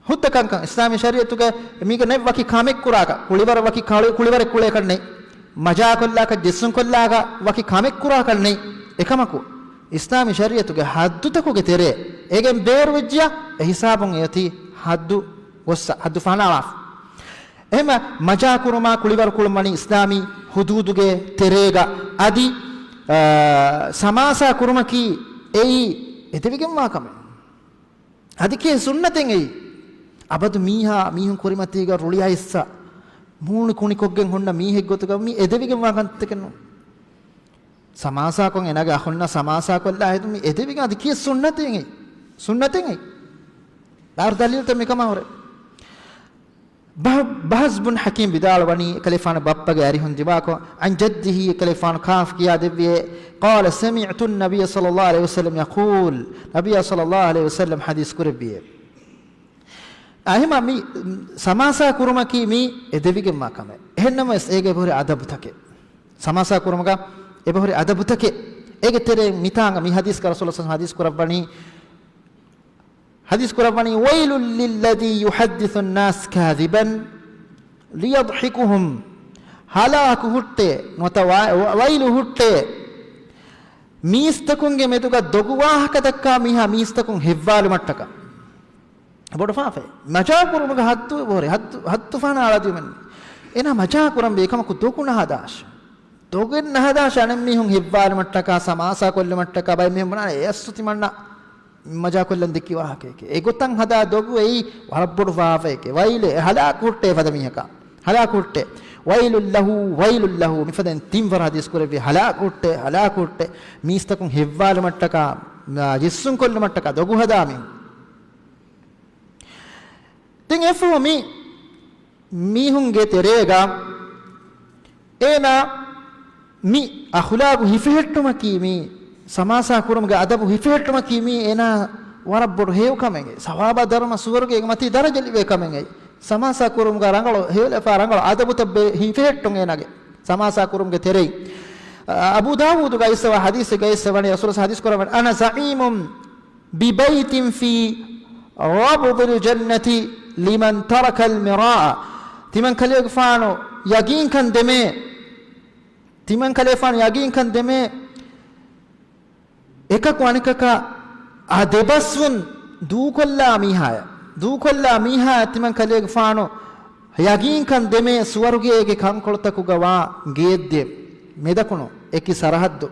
ހުއްދަ ކަންކަން. އިސްލާމީ ޝަރީއަތުގަ މީގެ ނެތް ވަކި ކަމެއް ކުރާކަށް، ކުޅިވަރަށް ވަކި ކަޅި-، ކުޅިވަރެއް ކުޅޭކަށް ނެތް. މަޖާކޮށްލާކަށް، ޖެއްސުން ކޮށްލާކަށް ވަކި ކަމެއް ކުރާކަށް ނެތް. އެކަމަކު، އިސްލާމީ ޝަރީއަތުގެ ހައްދުތަކުގެ ތެރޭ، އޭގެން ބޭރުވެއްޖިޔާ، އެ ހިސާބުން އެއޮތީ ހައްދު ގޮއްސަ، ހައްދު ފަނާވާފަ. އެހެންވެ، މަޖާކުރުމާ ކުޅިވަރު ކުޅުން ވަނީ އިސްލާމީ ހުދޫދުގެ ތެރޭގަ. އަދި އާ، ސަމާސާ ކުރުމަކީ އެއީ އެދެވިގެންވާ ކަމެއް. އަދި ކޭ ސުންނަތެއް އެއީ. އަބަދު މީހާ މީހުން ކުރިމަތީގަ ރުޅި އައިސްސަ، މޫނު ކުނިކޮށްގެން ހުންނަ މީހެއް ގޮތުގަ މި އެދެވިގެންވާ ކަންތަކެއް ނޫން. ސަމާސާކޮށް އޭނާގެ އަޚުންނާ ސަމާސާކޮށްލާ ހެދުން މި އެދެވިގެން އަދި ކީ ސުންނަތެއް އެއީ. ސުންނަތެއް އެއީ. ބާރު ދަލީލުތައް މިކަމާ ހުރެ. ބަހް-، ބަހްޒް ބުން ޙަކީމް ވިދާޅުވަނީ، އެކަލޭފާނު ބައްޕަގެ އަރިހުން ރިވާކޮށް، عن جده، އެކަލޭފާނު ކާފް ކިޔާ ދެއްވިއޭ، قال سمعت النبي صلى الله عليه وسلم يقول، ނަބިއްޔާ ޞައްލައްލާހު ޢަލައިހި ވަސައްލަމް ޙަދީޘް ކުރެއްވިއޭ. އެހެމަ މި ސަމާސާ ކުރުމަކީ މީ އެދެވިގެންވާ ކަމެއް. އެހެންނަމަވެސް އޭގެ އެބަހުރި އަދަބުތަކެއް. ސަމާސާ ކުރުމުގަ އެބަހުރި އަދަބުތަކެއް. އޭގެ ތެރެއިން މިތާނގަ މި ޙަދީޘްގަ ރަސޫލު ޞައްލައްލާހު ޢަލައިހި ވަސައްލަމް ޙަދީޘް ކުރައްވަނީ، ޙަދީޘް ކުރައްވަނީ، ويل للذي يحدث الناس كاذبا ليضحكهم. ހަލާކު ހުއްޓޭ، ނުވަތަ ވަ-، ވަ-، ވައިލު ހުއްޓޭ، މީސްތަކުންގެ މެދުގަ ދޮގު ވާހަކަ ދައްކާ މީހާ މީސްތަކުން ހެއްވާލުމަށްޓަކާ. ބޮޑު ފާފައެއް. މަޖާކުރުމުގެ ހައްދު އެބަހުރި، ހައްދު، ހައްދު ފަހަނަ އަޅަދީމެން. އޭނާ މަޖާކުރަންވީ އެކަމަކު ދޮގު ނަހަދާށޭ. ދޮގެއް ނަހަދާށޭ އަނެއްމީހުން ހެއްވާލުމަށްޓަކާ، ސަމާސާ ކޮށްލުމަށްޓަކާ، ބައެއް މީހުން ބުނާނެ އެއަސްސު ތިމަންނަ މަޖާކޮށްލަން ދެއްކި ވާހަކައެކޭ. އެގޮތަށް ހަދާ ދޮގު އެއީ ވަރަށް ބޮޑު ފާފައެކޭ. ވައިލޭ، އެ ހަލާކު ހުއްޓޭ ފަދަ މީހަކާ. ހަލާކު ހުއްޓޭ. ويل له، ويل له. މިފަދައިން ތިން ވަރަށް ޙަދީޘް ކުރެއްވި. ހަލާކު ހުއްޓޭ، ހަލާކު ހުއްޓޭ. މީސްތަކުން ހެއްވާލުމަށްޓަކާ، ޖެއްސުން ކޮށްލުމަށްޓަކާ ދޮގު ހަދާ މީހުން. ދެން އެފަހު މި މީހުންގެ ތެރޭގަ އޭނާ މި އަޚުލާގު ހިފެހެއްޓުމަކީ، މި ސަމާސާ ކުރުމުގެ އަދަބު ހިފެހެއްޓުމަކީ، މީ އޭނާ ވަރަށް ބޮޑު ހެޔޮ ކަމެއް. ސަވާބާ ދަރުމަ ސުވަރުގޭގެ މަތީ ދަރަޖަ ލިބޭ ކަމެއް. ސަމާސާ ކުރުމުގަ ރަނގަޅު ހެޔޮލަފާ ރަނގަޅު އަދަބުތައް ބެ-، ހިފެހެއްޓުން އޭނާގެ ސަމާސާ ކުރުމުގެ ތެރެއިން. އަ-، އަބޫ ދާވޫދުގައި އައިސްފަވާ ޙަދީޘެއްގައި އައިސްފަވާނީ ރަސޫލު ޙަދީޘް ކުރައްވަނީ، أنا زعيم ببيت في ربض الجنة لمن ترك المراء. ތިމަން ކަލޭގެފާނު ޔަގީންކަން ދެމޭ. ތިމަން ކަލޭފާނު ޔަގީންކަން ދެމޭ. އެކަކު އަނެކަކަށް އާ ދެބަސްވުން ދޫކޮށްލާ މީހާޔަށް، ދޫކޮށްލާ މީހާޔަށް ތިމަން ކަލޭގެފާނު ޔަގީންކަން ދެމޭ ސުވަރުގޭގެ ކަންކޮޅުތަކުގަވާ ގެއެއް ދޭ. މެދަކުނު އެކި ސަރަހައްދު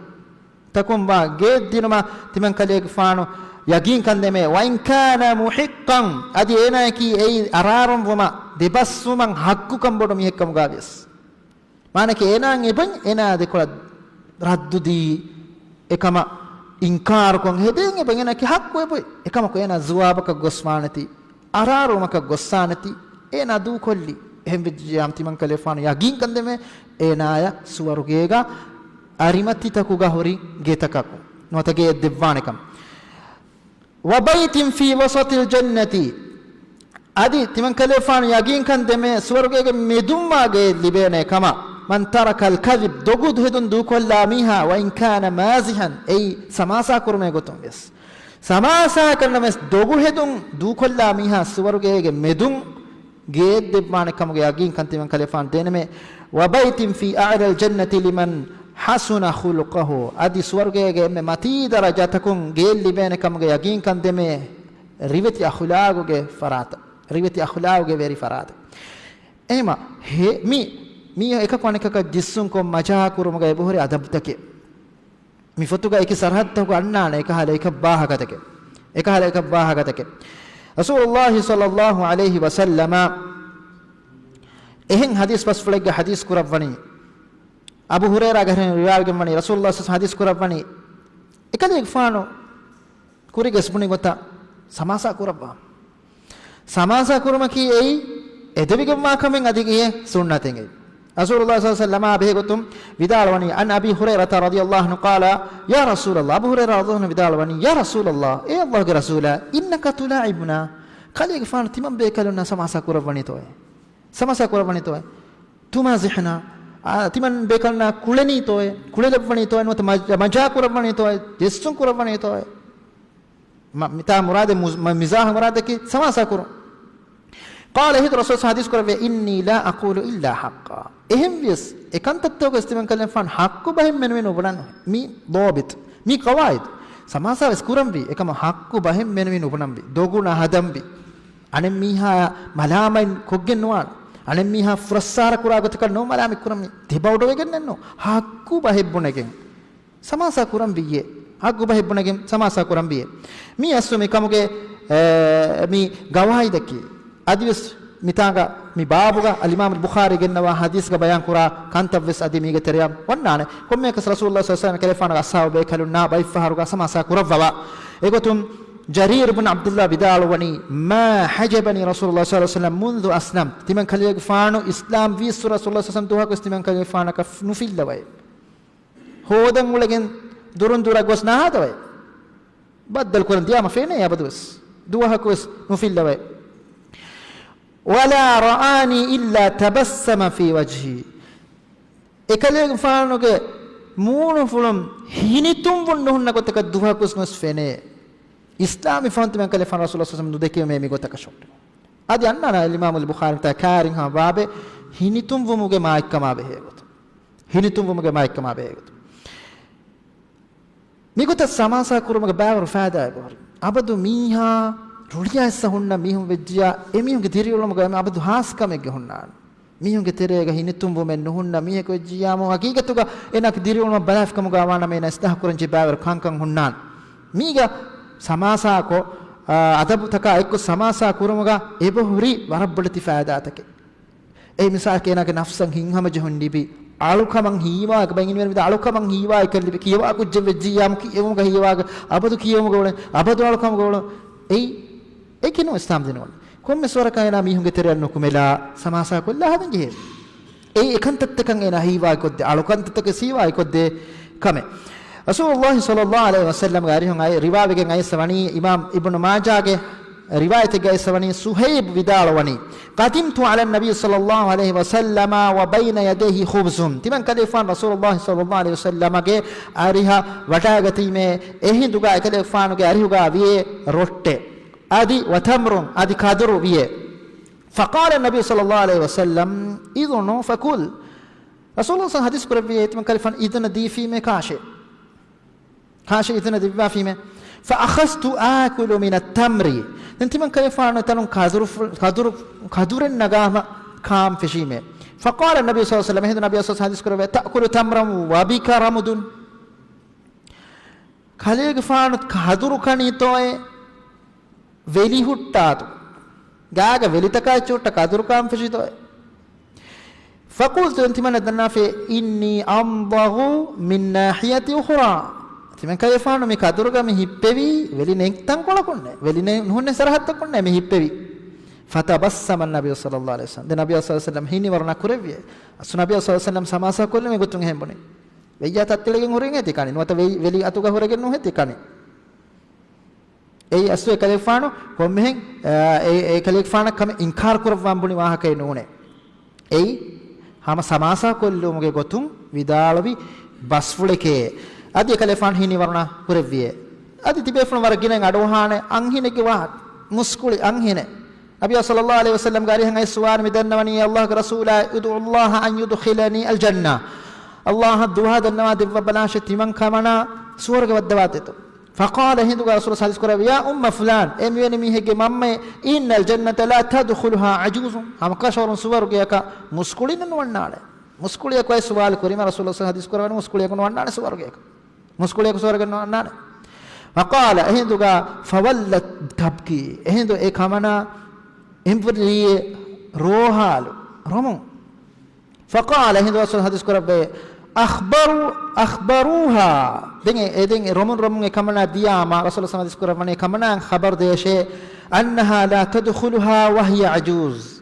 ތަކުން ވާ ގެއެއް ދިނުމަށް ތިމަން ކަލޭގެފާނު ޔަގީންކަން ދެމޭ. وإن كان محقا، އަދި އޭނާއަކީ އެއީ އަރާރުންވުމަށް، ދެބަސްވުމަށް ހައްގުކަން ބޮޑު މީހެއްކަމުގަ ވިޔަސް. މާނައަކީ އޭނާއަށް އެބައި އޭނާ ދެކޮޅަށް ރައްދުދީ، އެކަމަށް އިންކާރުކޮށް ހެދޭން އެބައި އޭނާއަކީ ހައްގު އެބައި. އެކަމަކު އޭނާ ޖުވާބަކަށް ގޮސްވާނެތީ، އަރާރުވުމަކަށް ގޮއްސާނެތީ، އޭނާ ދޫކޮށްލީ. އެހެން ވެއްޖިއްޔާމު ތިމަން ކަލޭފާނު ޔަގީންކަން ދެމޭ އޭނާޔަށް ސުވަރުގޭގަ އަރިމަތިތަކުގަ ހުރި ގެތަކަކު ނުވަތަ ގެއެއް ދެއްވާނެކަން. وبيت في وسط الجنة، އަދި ތިމަން ކަލޭފާނު ޔަގީންކަން ދެމޭ ސުވަރުގޭގެ މެދުންވާ ގެއެއް ލިބޭނެ ކަމަށް. من ترك الكذب، ދޮގު ހެދުން ދޫކޮށްލާ މީހާ، وإن كان مازحا، އެއީ ސަމާސާ ކުރުމޭ ގޮތުން ވިޔަސް. ސަމާސާއަކަށް ނަމަވެސް ދޮގު ހެދުން ދޫކޮށްލާ މީހާ ސުވަރުގޭގެ މެދުން ގެއެއް ދެއްވާނެ ކަމުގެ ޔަގީންކަން ތިމަން ކަލޭފާނު ދޭނަމޭ. وبيت في أعلى الجنة لمن حسن خلقه، އަދި ސުވަރުގޭގެ އެންމެ މަތީ ދަރަޖަތަކުން ގެއެއް ލިބޭނެ ކަމުގެ ޔަގީންކަން ދެމޭ ރިވެތި އަޚުލާގުގެ ފަރާތަށް، ރިވެތި އަޚުލާގުގެ ވެރި ފަރާތަށް. އެހެމަ ހެ-، މި، މީ އެކަކު އަނެކަކަށް ޖިއްސުންކޮށް މަޖާކުރުމުގައި އެބަހުރި އަދަބުތަކެއް. މި ފޮތުގަ އެކި ސަރަހައްދުތަކުގަ އަންނާނެ އެކަހަލަ އެކަށް ވާހަކަތަކެއް. އެކަހަލަ އެކަށް ވާހަކަތަކެއް. ރަސޫލުﷲ ޞައްލަﷲު ޢަލައިހި ވަސައްލަމަ އެހެން ޙަދީޘް ބަސްފުޅެއްގަ ޙަދީޘް ކުރައްވަނީ. އަބޫ ހުރައިރާގެ އަރިހުން ރިވާވެގެންވަނީ، ރަސޫލުﷲ ޞައްލަﷲު ޢަލައިހި ވަސައްލަމަ ޙަދީޘް ކުރައްވަނީ، އެކަލޭގެފާނު ކުރިގަ އެސްބުނި ގޮތަށް ސަމާސާ ކުރައްވާ. ސަމާސާ ކުރުމަކީ އެއީ އެދެވިގެންވާ ކަމެއް އަދި އެ ސުންނަތެއް އެއީ. ރަސޫލުﷲ ޞައްލަﷲު ޢަލައިހި ވަސައްލަމަ ބެހޭގޮތުން ވިދާޅުވަނީ، عن أبي هريرة رضي الله عنه قال، يا رسول الله، އަބޫ ހުރައިރާ ރަޟިޔަﷲު ޢަންހު ވިދާޅުވަނީ، يا رسول الله، އޭ ﷲގެ ރަސޫލާ، إنك تلاعبنا، ކަލޭގެފާނު ތިމަން ބޭކަލުންނާ ސަމާސާ ކުރައްވަނީތޯއޭ؟ ސަމާސާ ކުރައްވަނީތޯއޭ؟ تمازحنا، އާ، ތިމަން ބޭކަލުންނާ ކުޅެނީތޯއޭ؟ ކުޅެލައްވަނީތޯއޭ؟ ނުވަތަ މަ-، މަޖާ ކުރައްވަނީތޯއޭ؟ ޖެއްސުން ކުރައްވަނީތޯއޭ؟ މަ-، މިތާ މުރާދެއް މު-، މަ-، މިޒާހު މުރާދަކީ ސަމާސާ ކުރުން. قال، އެހިތު ރަސޫލު ޙަދީޘް ކުރެއްވި، إني لا أقول إلا حقا. އެހެންވިޔަސް، އެ ކަންތައްތަކުގައި ތިމަން ކަލޭގެފާނު ޙައްޤު ބަހެއް މެނުވީ ނުބުނަން. މީ ޟާބިޠު، މީ ޤަވާޢިދު. ސަމާސާވެސް ކުރަންވީ، އެކަމަށް ޙައްޤު ބަހެއް މެނުވީ ނުބުނަންވީ. ދޮގު ނަހަދަންވީ. އަނެއްމީހާ މަލާމަތް ކޮށްގެން ނުވާނެ. އަނެއްމީހާ ފުރައްސާރަ ކުރާ ގޮތަކަށް ނޫން މަލާމަތް ކުރަންވީ. ތިބައުޑުވެގެންނެއްނު. ޙައްޤު ބަހެއް ބުނެގެން. ސަމާސާ ކުރަން ވިއްޔޭ. ހައްގު ބަހެއް ބުނެގެން ސަމާސާ ކުރަން ވިއޭ. މީ އަސްލު މި ކަމުގެ، އެ، މި ގަވާއިދަކީ. އަދިވެސް މިތާނގަ މި ބާބުގަ އަލްއިމާމު ބުޚާރީ ގެންނަވާ ޙަދީޘްގަ ބަޔާން ކުރާ ކަންތައް ވެސް އަދި މީގެ ތެރެއަށް ވަންނާނެ. ކޮންމެއަކަސް ރަސޫލުﷲ ޞައްލަﷲ ޢަލައިހި ވަސައްލަމަ ކަލޭގެފާނުގެ އަޞްޙާބު ބޭކަލުންނާ ބައިފަހަރުގަ ސަމާސާ ކުރައްވަވާ. އެގޮތުން ޖަރީރު ބުން ޢަބްދުﷲ ވިދާޅުވަނީ، "ما حجبني رسول الله صلى الله عليه وسلم منذ أسلمت." ތިމަން ކަލޭގެފާނު އިސްލާމް ވީއްސުރަ ރަސޫލުﷲ ޞައްލަﷲ ޢަލައިހި ވަސައްލަމަ ދުވަހަކުވެސް ތިމަން ކަލޭގެފާނަކަށް ނުފިއްލަވައެ. ހޯދަން އުޅެގެން ދުރުން ދުރަށް ގޮސް ނާހާދަވައެ. ބައްދަލު ކުރަން ދިޔާމަ ފެނޭ އަބަދުވެސް. ދުވަހަކުވެސް ނުފިއްލަވައެ. "ولا رآني إلا تبسم في وجهي." އެކަލޭގެފާނުގެ މޫނުފުޅުން ހިނިތުންވުން ނުހުންނަ ގޮތަކަށް ދުވަހަކުވެސް ނުވެސް ފެނޭ. އިސްލާމްވި ފަހުން ތިމަން ކަލޭގެފާނު ރަސޫލު ޞައްލަﷲ ޢަލައިހި ވަސައްލަމަ ނުދެކެވުމޭ މިގޮތަކަށް ޝޮޓް. އަދި އަންނާނަ އިމާމުލް ބުޚާރީ ތާ ކާރިން ހަމަ ބާބެއް ހިނިތުންވުމުގެ މާތްކަމާ ބެހޭ ގޮތުން. ހިނިތުންވުމުގެ މާތްކަމާ ބެހޭ ގޮތުން. މިގޮތަށް ސަމާސާ ކުރުމުގެ ބައިވަރު ފައިދާއެއް އެބަހުރި. އަބަދު މީހާ ރުޅިއައިސް ހުންނަ މީހުން ވެއްޖިޔާ، އެމީހުންގެ ދިރިއުޅުމުގަ އެމީހުން އަބަދު ހާސްކަމެއްގެ ހުންނާނެ. މީހުންގެ ތެރޭގަ ހިނިތުންވުމެއް ނުހުންނަ މީހަކު ވެއްޖިއްޔާމު، ހަގީގަތުގަ އޭނާގެ ދިރިއުޅުމަށް ބަލާފިކަމުގަ ވާނަމަ އޭނާ އިސްލާހު ކުރަންޖެހޭ ބައިވަރު ކަންކަން ހުންނާނެ. މީގަ ސަމާސާކޮށް، އާ، އަދަބުތަކާ އެއްކޮށް ސަމާސާ ކުރުމުގަ އެބަހުރި ވަރަށް ބޮޑެތި ފައިދާތަކެއް. އެ މިސާލަކަށް އޭނާގެ ނަފްސަށް ހިތްހަމަޖެހުން ލިބި، އަޅުކަމަށް ހީވާ، ބައިންވެރި ވިދާ އަޅުކަމަށް ހީވާއެކަން ލިބި، ކިޔަވާ ކުއްޖެއް ވެއްޖިއްޔާމު ކިޔެވުމުގަ ހީވާގެ އަބަދު ކިޔެވުމުގަ އުޅެން، އަބަދު އަޅުކަމުގަ އުޅެން. އެއީ، އެކި ނޫން އިސްލާމް ދީނުގަ. ކޮންމެސް ވަރަކަށް އޭނާ މީހުންގެ ތެރެއަށް ނުކުމެލާ، ސަމާސާ ކޮށްލާ ހަދަން ޖެހޭ. އެއީ އެކަންތައްތަކަށް އޭނާ ހީވާ ކޮށްދޭ، އަޅުކަންތައްތަކަށް ހީވާ ކޮށްދޭ ކަމެއް. ރަސޫލުﷲ ޞައްލަﷲ ޢަލައިހި ވަސައްލަމްގެ އަރިހުން އައި، ރިވާވެގެން އައިސް ވަނީ، އިމާމް އިބްނު މާޖާގެ ރިވާޔަތެއްގައި އައިސް ވަނީ، ޞުހައިބު ވިދާޅުވަނީ، "قدمت على النبي صلى الله عليه وسلم وبين يديه خبز." ތިމަން ކަލޭގެފާނު ރަސޫލުﷲ ޞައްލަﷲ ޢަލައިހި ވަސައްލަމަގެ އަރިހަށް ވަޑައިގަތީމޭ، އެހިނދުގަ އެކަލޭގެފާނުގެ އަރިހުގަ ވިޔޭ ރޮއްޓެއް. އަދި وتمر، އަދި ކަދުރު ވިޔޭ. فقال النبي صلى الله عليه وسلم، "إذن فكل." ރަސޫލު ޞައްލަﷲ ޙަދީޘް ކުރެއްވިއޭ، ތިމަން ކަލޭގެފާނު އިޛުނަ ދީފީމޭ ކާށޭ. ކާށޭ އިޛުނަ ދެއްވާފީމޭ. فأخذت آكل من التمر. ދެން ތިމަން ކަލޭގެފާނު ތަނުން ކަދުރު، ކަދުރު، ކަދުރެއް ނަގާމަ ކާން ފެށީމޭ. فقال النبي صلى الله عليه وسلم، އެހިނދު ނަބީ ޞައްލަﷲ ޢަލައިހި ވަސައްލަމަ ޙަދީޘް ކުރެއްވި، "تأكل تمرا وبك رمد." ކަލޭގެފާނު ކަދުރު ކަނީތޯއޭ؟ ވެލި ހުއްޓާތޯ؟ ގާގަ ވެލިތަކާ އެއްޗެއް ހުއްޓާ ކަދުރު ކާން ފެށީތޯއޭ؟ فقلت، ދެން ތިމަން ދަންނާފި، "إني أمضغ من ناحية أخرى." ތިމަން ކަލޭގެފާނު މި ކަދުރުގަ މި ހިއްޕެވީ ވެލި ނެތް ތަންކޮޅަކުންނޭ، ވެލި ނެ-، ނުހުންނެ ސަރަހައްދަކުންނޭ މި ހިއްޕެވީ. فتبسم النبي صلى الله عليه وسلم. ދެން ނަބީ ޞައްލަﷲ ޢަލައިހި ވަސައްލަމަ ހިނިވަރުނާ ކުރެއްވިއޭ. އަސްލު ނަބީ ޞައްލަﷲ ޢަލައިހި ވަސައްލަމަ ސަމާސާ ކޮށްލުމުގެ ގޮތުން އެހެން ބުނި. ވެއްޔާ ތައްތެޅިގެން ހުރިން ހެތި ކަނި. ނުވަތަ ވެ-، ވެލި އަތުގަ ހުރެގެން ނޫން ހެތި ކަނި. އެއީ އަސްލު އެކަލޭގެފާނު ކޮންމެހެން، އާ، އެ، އެކަލޭގެފާނަށް ކަމެއް އިންކާރު ކުރައްވާން ބުނި ވާހަކައެއް ނޫނޭ. އެއީ ހަމަ ސަމާސާ ކޮށްލުމުގެ ގޮތުން ވިދާޅުވި ބަސްފުޅެކޭ. އަދި އެކަލޭގެފާނު ހިނިވަރުނާ ކުރެއްވިއޭ. އަދި ތިބޭފުޅުން ވަރަށް ގިނައިން އަޑުއަހާނެ އަންހެނެއްގެ ވާހަކަ. މުސްކުޅި އަންހެނެއް. ނަބީ ޞައްލަﷲ ޢަލައިހި ވަސައްލަމްގެ އަރިހަށް އައި ސުވާލު މި ދަންނަވަނީ، އެ ﷲގެ ރަސޫލާ، "ادعوا الله أن يدخلني الجنة." ﷲ އަށް ދުޢާ ދަންނަވާ ދެއްވަ ބަލާށޭ، ތިމަން ކަމަނާ ސުވަރުގެ ވައްދަވާތެތޯ. فقال، އެހިނދުގަ ރަސޫލު ޙަދީޘް ކުރެއްވި، "يا أم فلان، އޭ މިވެނި މީހެއްގެ މަންމައޭ، إن الجنة لا تدخلها عجوز." ހަމަކަށަވަރުން ސުވަރުގެއަކަށް މުސްކުޅިންނެއް ނުވަންނާނެ. މުސްކުޅިޔަކު އައި ސުވާލު ކުރީމަ ރަސޫލު ޙަދީޘް ކުރެއްވި، މުސްކުޅިޔަކު ނުވަންނާނެ ސުވަރުގެއަކަށް. މުސްކުޅިޔަކު ސުވަރުގެ ނުވަންނާނެ. فقال، އެހިނދުގަ، فولت تبكي. އެހިނދު އެ ކަމަނާ އެނބުރިއޭ ރޯހާލު، ރޮމުން. فقال، އެހިނދު ރަސޫލު ޙަދީޘް ކުރެއްވި، أخبروا، أخبروها. ދެން އެ، އެ ދެން އެ ރޮމުން ރޮމުން އެ ކަމަނާ ދިޔާމަ، ރަސޫލު ޙަދީޘް ކުރައްވަނީ ކަމަނާ ޚަބަރު ދޭށޭ، أنها لا تدخلها وهي عجوز.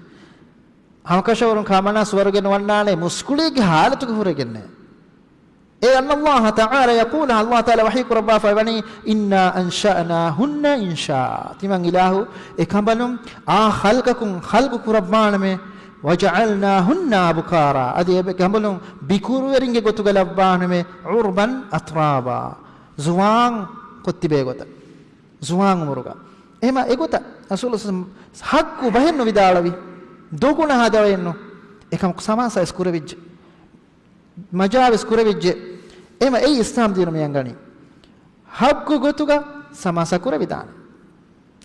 ހަމަކަށަވަރުން ކަމަނާ ސުވަރުގެ ނުވަންނާނެ، މުސްކުޅިއެއްގެ ޙާލަތުގަ ހުރެގެންނޭ. އެ أن الله تعالى يقول، ﷲ ތަޢާލާ ވަޙީ ކުރައްވާފައި ވަނީ، إنا أنشأناهن إنشاء. ތިމަން އިލާހު އެ ކަނބަލުން އާ ޚަލްޤަކުން ޚަލްޤު ކުރައްވާނަމޭ، وجعلناهن أبكارا. އަދި އެ ކަނބަލުން ބިކުރުވެރިންގެ ގޮތުގަ ލައްވާނަމޭ، عربا أترابا. ޒުވާން ކޮށްތިބޭ ގޮތަށް. ޒުވާން އުމުރުގަ. އެހެމަ އެގޮތަށް ރަސޫލު ޙައްޤު ބަހެއްނު ވިދާޅުވި. ދޮގު ނަހާދަވައެއްނު. އެކަމަކު ސަމާސާވެސް ކުރެވިއްޖެ. މަޖާވެސް ކުރެވިއްޖެ. އެހެމަ އެއީ އިސްލާމް ދީނު މި އަންގަނީ. ޙައްޤު ގޮތުގަ ސަމާސާ ކުރެވިދާނެ.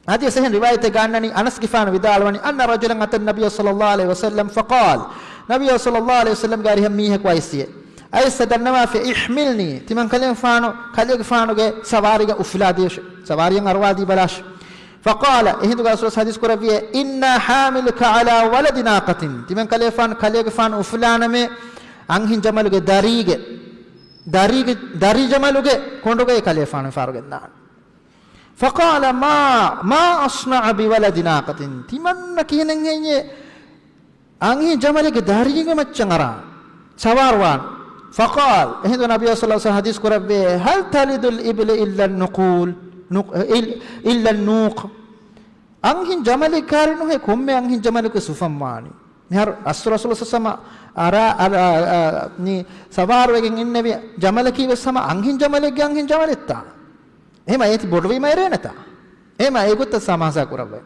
އަދި އެހެން ރިވާޔަތެއްގަ އަންނަނީ އަނަސްގެފާނު ވިދާޅުވަނީ، أن رجلا أتى النبي صلى الله عليه وسلم فقال، ނަބިއްޔާ ޞައްލަﷲ ޢަލައިހި ވަސައްލަމްގެ އަރިހަށް މީހަކު އައިސްއިޔޭ. އައިސް ދަންނަވާފި، احملني، ތިމަން ކަލޭގެފާނު، ކަލޭގެފާނުގެ ސަވާރީގަ އުފުލާދޭށޭ، ސަވާރީއަށް އަރުވާދީބަލާށޭ. فقال، އެހިނދުގަ ރަސޫލާ ޙަދީޘް ކުރެއްވިއޭ، إنا حاملك على ولد ناقة، ތިމަން ކަލޭގެފާނު، ކަލޭގެފާނު އުފުލާނަމޭ އަންހެން ޖަމަލުގެ ދަރީގެ، ދަރީގެ، ދަރި ޖަމަލުގެ ކޮނޑުގައި ކަލޭގެފާނު މިފަހަރު ގެންދާނެ. فقال ما، ما أصنع بولد ناقة، ތިމަންނަ ކިހިނެއް ހެއްޔޭ އަންހެން ޖަމަލެއްގެ ދަރީގެ މައްޗަށް އަރާ ސަވާރުވާން؟ فقال، އެހިނދު ނަބިއްޔާ ޞައްލަﷲު ޢަލައިހި ވަސައްލަމަ ޙަދީޘް ކުރެއްވިއޭ، هل تلد الإبل إلا النقول، نق-، إل-، إلا النوق. އަންހެން ޖަމަލެއް ކާރި ނުހޭ، ކޮންމެ އަންހެން ޖަމަލަކު އުފަންވާނީ. މިހާރު އަސްލު ރަސޫލު ޞައްލަﷲު ޢަލައިހި ވަސައްލަމަ އަރާ، އަރާ، އަ، ނީ ސަވާރުވެގެން އިންނެވި ޖަމަލަކީ ވެސް ހަމަ އަންހެން ޖަމަލެއްގެ އަންހެން ޖަމަލެއްތާ. އެހެމަ އޭތި ބޮޑުވީމަ އެރޭނެތާ. އެހެމަ އެގޮތަށް ސަމާސާ ކުރައްވައި.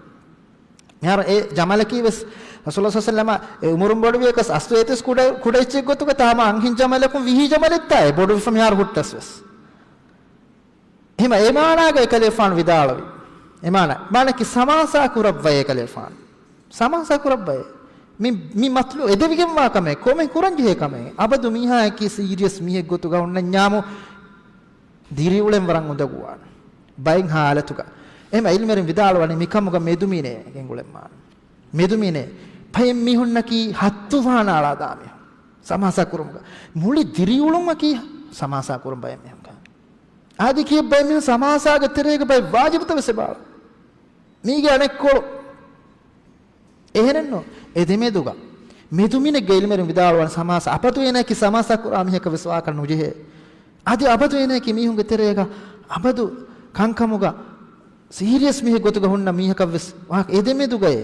މިހާރު އެ ޖަމަލަކީ ވެސް ރަސޫލު ޞައްލަﷲު ޢަލައިހި ވަސައްލަމަ އެ އުމުރުން ބޮޑުވިޔަކަސް އަސްލު އޭތިވެސް ކުޑަ، ކުޑަ އެއްޗެއް ގޮތުގަ ތާ ހަމަ އަންހެން ޖަމަލަކުން ވިހި ޖަމަލެއްތާ އެ ބޮޑުވެފަ މިހާރު ހުއްޓަސް ވެސް. އެހެމަ އެ މާނާގަ އެކަލޭގެފާނު ވިދާޅުވި. އެ މާނަ، މާނައަކީ ސަމާސާ ކުރައްވައޭ އެކަލޭގެފާނު. ސަމާސާ ކުރައްވައޭ. މި، މި މަތްލު އެދެވިގެންވާ ކަމެއް، ކޮމެއް ކުރަންޖެހޭ ކަމެއް. އަބަދު މީހާއަކީ ސީރިއަސް މީހެއް ގޮތުގަ ހުންނަންޏާމު، ދިރިއުޅެން ވަރަށް އުނދަގޫވާނެ. ބައެއް ހާލަތުގަ. އެހެމަ ޢިލްމުވެރިން ވިދާޅުވަނީ މިކަމުގަ މެދުމިނޭ ގެންގުޅެންވާނެ. މެދުމިނޭ. ބައެއް މީހުންނަކީ ހައްތު ފާނާޅާ ދާ މީހުން. ސަމާސާ ކުރުމުގަ. މުޅި ދިރިއުޅުމަކީ ސަމާސާ ކުރުން ބައެއް މީހުން ކާ. އަދި ކިޔެއް ބައެއް މީހުން ސަމާސާގެ ތެރޭގަ ބައެއް ވާޖިބުތައް ވެސް އެބައަޅާ. މީގެ އަނެއްކޮޅު. އެހެނެއްނު، އެ ދެމެދުގަ މެދުމިނެއްގެ ޢިލްމުވެރިން ވިދާޅުވަން ސަމާސާ، އަބަދު އޭނައަކީ ސަމާސާ ކުރާ މީހަކަށް ވެސް ވާކަށް ނުޖެހޭ. އަދި އަބަދު އޭނައަކީ މީހުންގެ ތެރޭގަ އަބަދު ކަންކަމުގަ ސީރިއަސް މީހެއް ގޮތުގަ ހުންނަ މީހަކަށް ވެސް ވާކަށް އެ ދެމެދުގައޭ،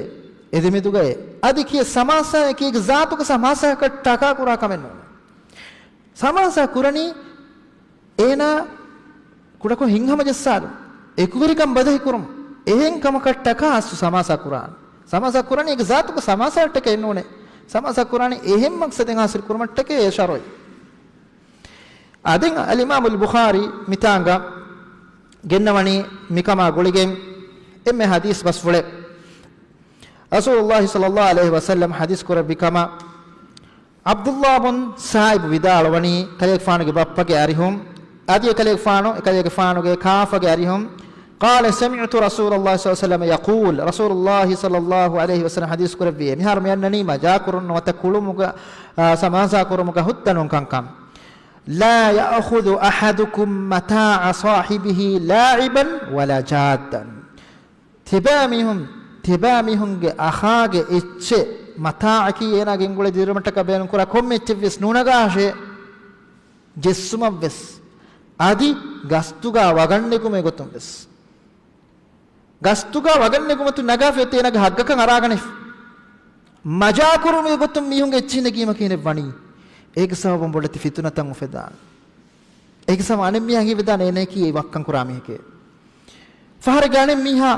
އެ ދެމެދުގައޭ. އަދި ކިޔެއް ސަމާސާއަކީ އޭގެ ޒާތުގަ ސަމާސާއަކަށް ޓަކާ ކުރާ ކަމެއް ނޫނޭ. ސަމާސާ ކުރަނީ އޭނާ ކުޑަކޮށް ހިތްހަމަޖައްސާލުން، އެކުވެރިކަން ބަދަހިކުރުން، އެހެން ކަމަކަށް ޓަކާ އަސްލު ސަމާސާ ކުރާނެ. ސަމާސާ ކުރަނީ އޭގެ ޒާތުގަ ސަމާސާއަށްޓަކައެއް ނޫނޭ. ސަމާސާ ކުރާނީ އެހެން މަޤްޞަދެއް ޙާޞިލް ކުރުމަށްޓަކައޭ ޝަރުޢީ. އަދި އަލްއިމާމުލް ބުޚާރީ މިތާނގަ ގެންނަވަނީ މިކަމާ ގުޅިގެން އެންމެ ޙަދީޘް ބަސްފުޅެއް. ރަސޫލުﷲ ޞައްލަﷲު ޢަލައިހި ވަސައްލަމަ ޙަދީޘް ކުރެއްވި ކަމަށް ޢަބްދުﷲ ބުން ސާޢިބު ވިދާޅުވަނީ، ކަލޭގެފާނުގެ ބައްޕަގެ އަރިހުން، އަދި އެކަލޭގެފާނު، އެކަލޭގެފާނުގެ ކާފަގެ އަރިހުން، قال سمعت رسول الله صلى الله عليه وسلم يقول، ރަސޫލުﷲ ޞައްލަﷲު ޢަލައިހި ވަސައްލަމަ ޙަދީޘް ކުރެއްވިއޭ. މިހާރު މި އަންނަނީ މަޖާކުރުން ނުވަތަ ކުޅުމުގަ، އާ، ސަމާސާ ކުރުމުގަ ހުއްދަ ނޫން ކަންކަން. لا يأخذ أحدكم متاع صاحبه لاعبا ولا جادا. ތިބާމީހުން، ތިބާމީހުންގެ އަޚާގެ އެއްޗެއް، މަތާޢަކީ އޭނާ ގެންގުޅޭ ދިރިއުޅުމަށްޓަކާ ބޭނުންކުރާ ކޮންމެ އެއްޗެއްވެސް ނުނަގާށޭ، ޖެއްސުމަށްވެސް، އަދި ގަސްތުގަ ވަގަށްނެގުމެއް ގޮތުންވެސް. ގަސްތުގަ ވަގަށްނެގުމަތު ނަގާފި އޮތީ އޭނާގެ ހައްގަކަށް އަރާގަނެފި. މަޖާކުރުމުގެ ގޮތުން މީހުންގެ އެއްޗެއް ނެގީމަ ކިހިނެއް ވަނީ؟ އޭގެ ސަބަބުން ބޮޑެތި ފިތުނަތައް އުފެދާނެ. އޭގެ ސަބަބުން އަނެއް މީހާ ހީވެދާނެ އޭނައަކީ އެ ވައްކަން ކުރާ މީހެކޭ. ފަހަރެއްގަ އަނެއް މީހާ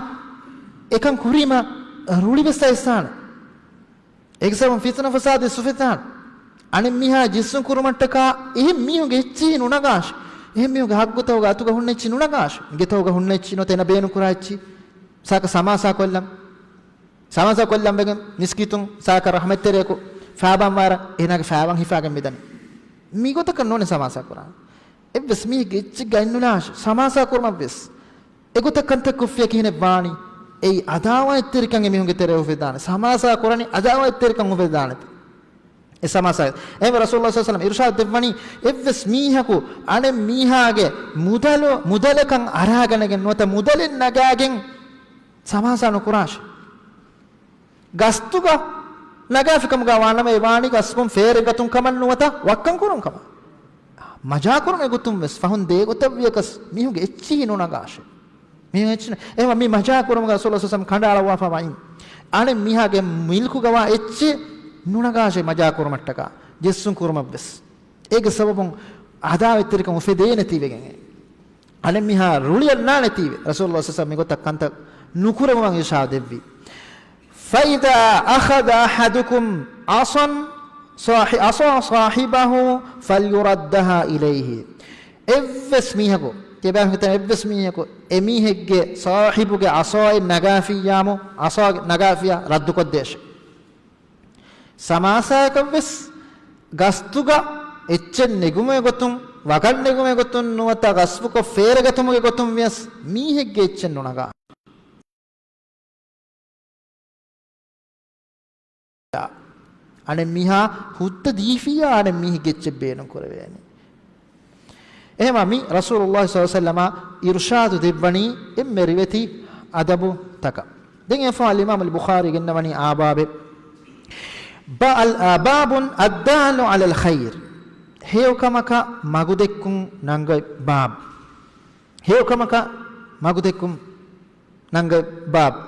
އެކަން ކުރީމަ ރުޅިވެސް އައިސާނެ. އޭގެ ސަބަބުން ފިތުނަ ފަސާދަ އުފެދާނެ. އަނެއް މީހާ ޖެއްސުން ކުރުމަށްޓަކާ އެހެން މީހުންގެ އެއްޗިހި ނުނަގާށި. އެހެން މީހުންގެ ހައްގުތަކުގެ އަތުގަ ހުންނަ އެއްޗިހި ނުނަގާށި. އިނގޭތޯ އޭގަ ހުންނަ އެއްޗިހި ނުވަތަ އޭނަ ބޭނުންކުރާ އެއްޗިހި. ސާކަ ސަމާސާ ކޮށްލަން. ސަމާސާ ކޮށްލަން ވެގެން މިސްކިތުން ސާކަ ރަޙްމަތްތެރިޔަކު ފާބަންވާއިރަށް އޭނާގެ ފާބަން ހިފާގެން މިދަނީ. މިގޮތަކަށް ނޫނޭ ސަމާސާ ކުރާނެ. އެއްވެސް މީހެއްގެ އެއްޗެއްގަ އަތްނުލާށި ސަމާސާ ކުރުމަށްވެސް. އެގޮތަށް ކަންތައް ކޮށްފިޔާ ކިހިނެއް ވާނީ؟ އެއީ އަދާވާތްތެރިކަން އެމީހުންގެ ތެރޭ އުފެދާނެ. ސަމާސާ ކުރަނީ އަދާވާތްތެރިކަން އުފެދާނެތީ. އެ ސަމާސާ. އެހެންވެ ރަސޫލުﷲ ޞައްލަﷲު ޢަލައިހި ވަސައްލަމަ އިރުޝާދު ދެއްވަނީ، އެއްވެސް މީހަކު އަނެއް މީހާގެ މުދަލު، މުދަލަކަށް އަރާގަނެގެން ނުވަތަ މުދަލެއް ނަގާގެން ސަމާސާ ނުކުރާށި. ގަސްތުގަ ނަގާފިކަމުގަ ވާނަމަ، އެ ވާނީ ގަސްބުން ފޭރެއް ގަތުން ކަމަށް ނުވަތަ ވައްކަން ކުރުން ކަމަށް. މަޖާކުރުމެއް ގޮތުން ވެސް ފަހުން ދޭގޮތަށް ވިޔަކަސް މީހުންގެ އެއްޗިހި ނުނަގާށޭ. މީހުން އެއްޗިހި ނު-، އެހެންވީމަ މި މަޖާކުރުމުގަ ރަސޫލުﷲ ޞައްލަﷲު ޢަލައިހި ވަސައްލަމަ ކަނޑައަޅައްވާފަ ވަނީ. އަނެއް މީހާގެ މިލްކުގަވާ އެއްޗެއް ނުނަގާށޭ މަޖާކުރުމަށްޓަކާ. ޖެއްސުން ކުރުމަށްވެސް. އޭގެ ސަބަބުން އަދާވަތްތެރިކަން އުފެދޭނެތީވެގެން. އަނެއް މީހާ ރުޅިއަންނާނެތީވެ. ރަސޫލުﷲ ޞައްލަﷲު ޢަލައިހި ވަސައްލަމަ މިގޮތަށް ކަންތައް ނުކުރެވުމަށް އިރުޝާދު ދެއްވި. فإذا أخذ أحدكم عصا صاح-، عصا صاحبه فليردها إليه. އެއްވެސް މީހަކު، ތިޔަބައިން ހިތަން އެއްވެސް މީހަކު، އެމީހެއްގެ ޞާޙިބުގެ ޢަޞާއެއް ނަގާފިއްޔާމު، ޢަޞާ ނަގާފިޔާ ރައްދުކޮށްދޭށޭ. ސަމާސާއަކަށްވެސް ގަސްތުގަ އެއްޗެއް ނެގުމުގެ ގޮތުން، ވަގަށް ނެގުމުގެ ގޮތުން ނުވަތަ ގަސްބުކޮށް ފޭރަގަތުމުގެ ގޮތުން ވިޔަސް މީހެއްގެ އެއްޗެއް ނުނަގާ. އަނެއް މީހާ ހުއްދަ ދީފިއްޔާ އަނެއް މީހެއްގެ އެއްޗެއް ބޭނުން ކުރެވޭނެ. އެހެމަ މި ރަސޫލުﷲ ޞައްލަﷲު ޢަލައިހި ވަސައްލަމަ އިރުޝާދު ދެއްވަނީ އެންމެ ރިވެތި އަދަބުތަކަށް. ދެން އެފާ އިމާމުލް ބުޚާރީ ގެންނަވަނީ އާ ބާބެއް. ބަ-، އަލް-، އާ، باب الدال على الخير. ހެޔޮކަމަކަށް މަގުދެއްކުން ނަންގަތް ބާބު. ހެޔޮކަމަކަށް މަގުދެއްކުން ނަންގަތް ބާބު.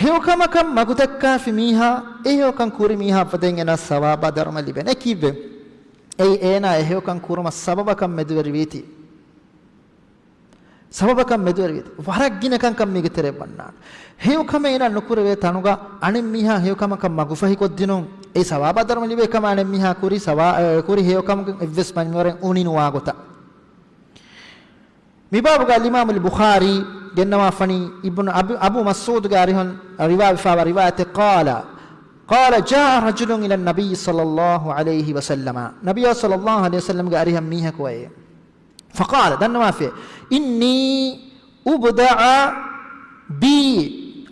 ހެޔޮކަމަކަށް މަގުދައްކާފި މީހާ، އެ ހެޔޮކަން ކުރި މީހާ އުފަދައިގެން އޭނާ ސަވާބާ ދަރުމަ ލިބޭނެ. އެ ކީއްވެ؟ އެއީ އޭނާ އެ ހެޔޮކަން ކުރުމަށް ސަބަބަކަށް މެދުވެރިވީތީ. ސަބަބަކަށް މެދުވެރިވީތީ. ވަރަށް ގިނަ ކަންކަން މީގެ ތެރެއަށް ވަންނާނެ. ހެޔޮކަމެއް އޭނާ ނުކުރެވޭ ތަނުގަ އަނެއް މީހާ ހެޔޮކަމަކަށް މަގުފަހިކޮށްދިނުން، އެ ސަވާބާ ދަރުމަ ލިބޭ ކަމަށް އަނެއް މީހާ ކުރި ސަވާ-، އަ، ކުރި ހެޔޮކަމުގެ އެއްވެސް މަންމަވަރެއް އުނި ނުވާ ގޮތަށް. މި ބާބުގަ އަލްއިމާމުލް ބުޚާރީ ގެންނަވާފަނީ އިބްނު އަބި، އަބޫ މަސްޢޫދުގެ އަރިހުން ރިވާވެފާވާ ރިވާޔަތެއް، قال، قال جاء رجل إلى النبي صلى الله عليه وسلم. ނަބިއްޔާ ޞައްލަﷲު ޢަލައިހި ވަސައްލަމްގެ އަރިހަށް މީހަކު އައޭ. فقال، ދަންނަވާފިޔޭ، إني ابتاع بي،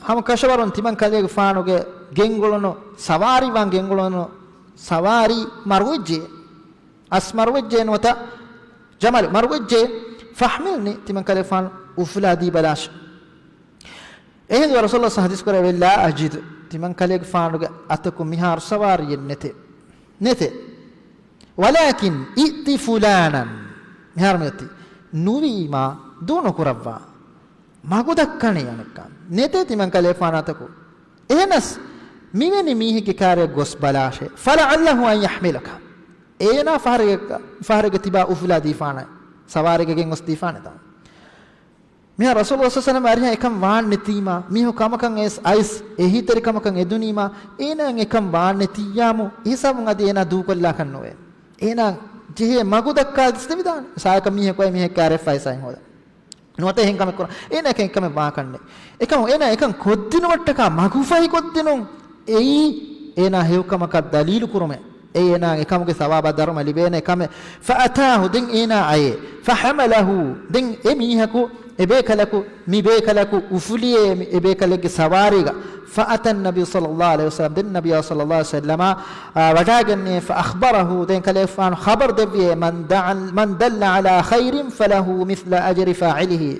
ހަމަ ކަށަވަރުން ތިމަން ކަލޭގެފާނުގެ ގެންގުޅުނު ސަވާރީ ވާން ގެންގުޅުނު ސަވާރީ މަރުވެއްޖެ. އަސް މަރުވެއްޖެ ނުވަތަ ޖަމަލު މަރުވެއްޖެ، فاحملني، ތިމަން ކަލޭގެފާނު އުފުލާދީ ބަލާށޭ. އެހިނދު ރަސޫލުﷲ ޙަދީޘް ކުރެއްވި، لا أجد، ތިމަން ކަލޭގެފާނުގެ އަތަކު މިހާރު ސަވާރީއެއް ނެތޭ. ނެތޭ. ولكن ائت فلانا، މިހާރު މިއޮތީ. ނުވީމާ ދޫ ނުކުރައްވާ. މަގު ދައްކަނީ އަނެއްކާ. ނެތޭ ތިމަން ކަލޭގެފާނު އަތަކު. އެހެނަސް މިވެނި މީހެއްގެ ކާރަށް ގޮސް ބަލާށޭ. فلعله أن يحملك. އޭނާ ފަހަރެއްގަ، ފަހަރެއްގަ ތިބާ އުފުލާ ދީފާނެ. ސަވާރީގަ ގެންގޮސް ދީފާނެތާ. މިހާ ރަސޫލު ޞައްލަﷲު ޢަލައިހި ވަސައްލަމަ އަރިހަށް އެކަން ވާން ނެތީމާ، މީހުން ކަމަކަށް އައިސް، އައިސް އެހީތެރިކަމަކަށް އެދުނީމާ، އޭނާއަށް އެކަން ވާން ނެތިއްޔާމު، އެހިސާބުން އަދި އޭނާ ދޫކޮށްލާކަށް ނުވޭ. އޭނާ ޖެހޭ މަގު ދައްކާ ދިސްދެވިދާނެ. ސާޔަކަށް މީހަކު އައި މީހެއްގެ ކާރެއް ފައިސާއިން ހޯދަ. ނުވަތަ އެހެން ކަމެއް ކުރާ. އޭނާ އެކަން އެކަމެއް ވާކަށްނެ. އެކަމު އޭނާ އެކަން ކޮށްދިނުމަށްޓަކާ މަގުފަހި ކޮށްދިނުން އެއީ އޭނާ ހެޔޮކަމަކަށް ދަލީލު ކުރުމެއް. އެއީ އޭނާ އެކަމުގެ ސަވާބާ ދަރުމަ ލިބޭނެ ކަމެއް. فأتاه، ދެން އޭނާ އައޭ. فحمله، ދެން އެ މީހަކު، އެ ބޭކަލަކު، މި ބޭކަލަކު އުފުލިއޭ މި، އެ ބޭކަލެއްގެ ސަވާރީގަ. فأتى النبي صلى الله عليه وسلم، ދެން ނަބިޔާ ޞައްލަﷲު ޢަލައިހި ވަސައްލަމަ، އާ، ވަޑާގެންނޭ، فأخبره، ދެން ކަލޭގެފާނު ޚަބަރު ދެއްވިއޭ، من دعا، من دل على خير فله مثل أجر فاعله.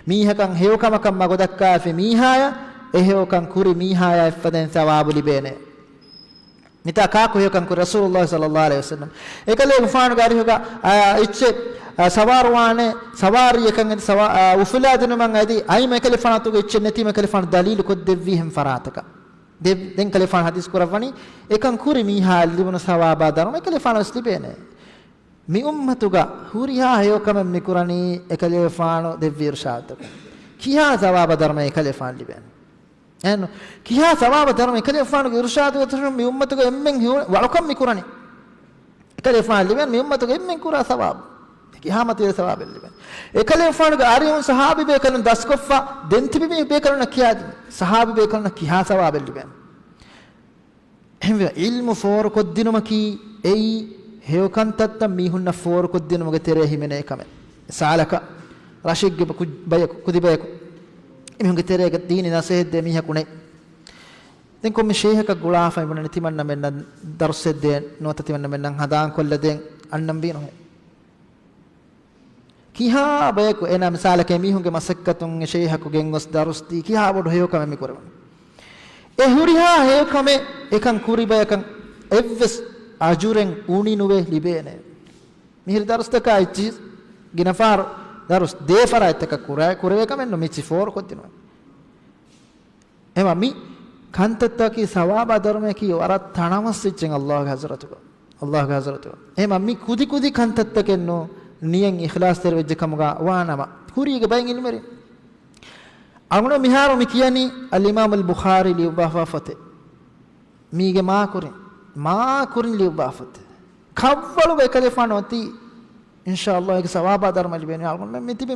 މީހަކަށް ހެޔޮކަމަކަށް މަގު ދައްކާފި މީހާޔަށް، އެ ހެޔޮކަން ކުރި މީހާޔާ އެއްފަދައިން ސަވާބު ލިބޭނެ. މިތާ ކާކު ހެޔޮކަން ކުރި؟ ރަސޫލުﷲ ޞައްލަﷲު ޢަލައިހި ވަސައްލަމަ. އެކަލޭގެފާނުގެ އަރިހުގަ، އާ، އެއްޗެއް، އާ، ސަވާރުވާނެ، ސަވާރީއަކަށް އެދި ސަވާ-، އާ، އުފުލާދިނުމަށް އެދި، އައިމަ އެކަލޭގެފާނު އަތުގަ އެއްޗެއް ނެތީމަ އެކަލޭގެފާނު ދަލީލު ކޮށްދެއްވީ ހެން ފަރާތަކަށް. ދެ-، ދެން ކަލޭގެފާނު ޙަދީޘް ކުރައްވަނީ، އެކަން ކުރި މީހާ ލިބުނު ސަވާބާ ދަރުމަ އެކަލޭގެފާނު ވެސް ލިބޭނެ. މި އުއްމަތުގަ ހުރިހާ ހެޔޮކަމެއް މިކުރަނީ އެކަލޭގެފާނު ދެއްވި އިރުޝާދުތަކުން. ކިހާ ސަވާބާ ދަރުމަ އެކަލޭގެފާނު ލިބޭނެ؟ އެހެންނު، ކިހާ ސަވާބާ ދަރުމަ އެކަލޭގެފާނުގެ އިރުޝާދުގެ އަތުން މި އުއްމަތުގެ އެންމެން ހި-، ވަޅުކަން މި ކުރަނީ؟ އެކަލޭގެފާނު ލިބޭނެ މި އުއްމަތުގެ އެންމެން ކުރާ ސަވާބު. ކިހާމަތިވެ ސަވާބެއް ލިބޭނެ؟ އެކަލޭގެފާނުގެ އަރިހުން ޞަޙާބީ ބޭކަލުން ދަސްކޮށްފަ ދެން ތިބި މި ބޭކަލުންނަށް ކިޔާދިން. ޞަޙާބީ ބޭކަލުންނަށް ކިހާ ސަވާބެއް ލިބޭނެ؟ އެހެންވެ، ޢިލްމު ފޯރުކޮށްދިނުމަކީ އެއީ ހެޔޮކަންތައްތައް މީހުންނަށް ފޯރުކޮށްދިނުމުގެ ތެރޭ ހިމެނޭ ކަމެއް. މިސާލަކަށް، ރަށެއްގެ ބަ-، ކު-، ބަޔަކު، ކުދި ބަޔަކު އެމީހުންގެ ތެރޭގަ ދީނީ ނަސޭހަތްދޭ މީހަކު ނެތް. ދެން ކޮންމެ ޝޭހަކަށް ގުޅާފަ ބުނަނީ ތިމަންނަމެންނަށް ދަރުސްއެއް ދޭން، ނުވަތަ ތިމަންނަމެންނަށް ހަނދާންކޮށްލަދޭން އަންނަންވީ ނުހޭ. ކިހާ ބަޔަކު އޭނާ މިސާލަކަށް މީހުންގެ މަސައްކަތުން އެ ޝޭހަކު ގެންގޮސް ދަރުސްދީ، ކިހާ ބޮޑު ހެޔޮކަމެއް މިކުރެވުނީ. އެ ހުރިހާ ހެޔޮކަމެއް އެކަން ކުރި ބަޔަކަށް އެއްވެސް އަޖުރެއް އުނި ނުވެ ލިބޭނެ. މިހިރި ދަރުސްތަކާ އެއްޗިހި ގިނަ ފަހަރު ދަރުސް ދޭ ފަރާތްތަކަށް ކުރާ-، ކުރެވޭ ކަމެއް ނު މި ޗި ފޯރުކޮށްދިނުމެއް. އެމަ މި ކަންތައްތަކީ ސަވާބާ ދަރުމަޔަކީ ވަރަށް ތަނަވަސް އެއްޗެއް އައްލާހުގެ ޙަޟްރަތުގަ. އައްލާހުގެ ޙަޟްރަތުގަ. އެމަ މި ކުދި ކުދި ކަންތައްތަކެއް ނޫ، ނިޔަތް އިޚްލާޞްތެރި ވެއްޖެ ކަމުގަ ވާނަމަ، ކުރީގެ ބައެއް އިލްމުވެރިން. އަޅުގަނޑު މިހާރު މި ކިޔަނީ އަލްއިމާމުލް ބުޚާރީ ލިޔުއްވާފާ ފޮތެއް. މީގެ މާކުރިން، މާކުރިން ލިޔުއްވާ ފޮތެއް. ކައްވަޅުގަ އެކަލޭފާނު އޮތީ، އިންޝާއްލާ، އޭގެ ސަވާބާ ދަރުމަ ލިބޭނެ. އަޅުގަނޑުމެން މިތިބި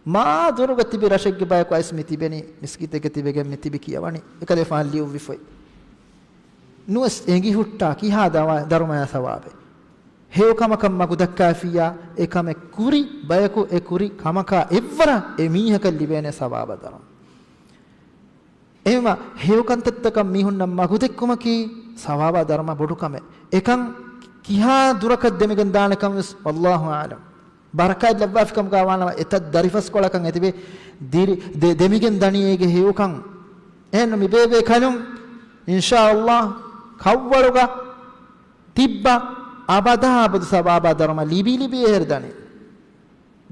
މާ ދުރުގަ ތިބި ރަށެއްގެ ބަޔަކު އައިސް މި ތިބެނީ، މިސްކިތެއްގަ ތިބެގެން މި ތިބި ކިޔަވަނީ އެކަލޭފާނު ލިޔުއްވި ފޮތް. ނުވެސް އެނގި ހުއްޓާ ކިހާ ދަވާ-، ދަރުމަޔާ ސަވާބެއް. ހެޔޮކަމަކަށް މަގުދައްކާފިއްޔާ، އެ ކަމެއް ކުރި ބަޔަކު އެ ކުރި ކަމަކާ އެއްވަރަށް އެ މީހަކަށް ލިބޭނެ ސަވާބާ ދަރުމަ. އެހެންވީމަ ހެޔޮކަންތައްތަކަށް މީހުންނަށް މަގުދެއްކުމަކީ ސަވާބާ ދަރުމަ ބޮޑު ކަމެއް. އެކަން ކިހާ ދުރަކަށް ދެމިގެން ދާނެކަން ވެސް ވައްލާހު އަޢުލަމް. ބަރަކާތް ލައްވާފިކަމުގާ ވާނަމަ އެތައް ދަރިފަސްކޮޅަކަށް އެތިބެ ދިރި-، ދެ-، ދެމިގެން ދަނީ އޭގެ ހެޔޮކަން. އެހެންނު މި ބޭބޭ ކަލުން އިންޝާﷲ ކަށްވަޅުގަ ތިއްބަ އަބަދާ އަބަދު ސަވާބާ ދަރުމަ ލިބި ލިބި އެހެރި ދަނީ.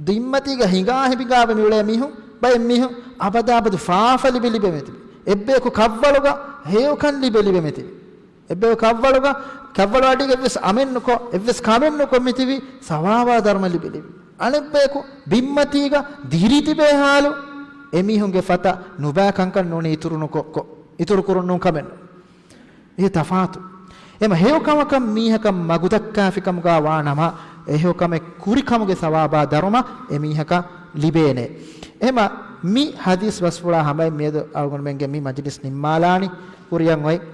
ދިއްމަތީގަ ހިނގާ ހިނގާ މި އުޅޭ މީހުން، ބައެއް މީހުން އަބަދާ އަބަދު ފާފަ ލިބި ލިބެ މިތިބި. އެއްބަޔަކު ކަށްވަޅުގަ ހެޔޮކަން ލިބެ ލިބެ މިތިބި. އެއްބަޔަކު ކަށްވަޅުގަ، ކަށްވަޅު އަޑީގަ އެއްވެސް އަމެއް ނުކޮށް، އެއްވެސް ކަމެއް ނުކޮށް މިތިބި ސަވާބާ ދަރުމަ ލިބި ލިބި. އަނެއްބަޔަކު ބިންމަތީގަ ދިރި ތިބޭ ހާލު، އެމީހުންގެ ފަތަށް ނުބައި ކަންކަން ނޫނީ އިތުރު ނުކޮށް، ކޮށް، އިތުރު ކުރުން ނޫން ކަމެއް ނޫން. އެ ތަފާތު. އެމަ ހެޔޮ ކަމަކަށް މީހަކަށް މަގުދައްކާފިކަމުގާ ވާނަމަ، އެ ހެޔޮ ކަމެއް ކުރި ކަމުގެ ސަވާބާ ދަރުމަ އެ މީހަކަށް ލިބޭނެ. އެމަ މި ޙަދީޘް ބަސްފުޅާ ހަމައިން މިއަދު އަޅުގަނޑުމެންގެ މި މަޖިލިސް ނިންމާލާނީ. ކުރިއަށް އޮތް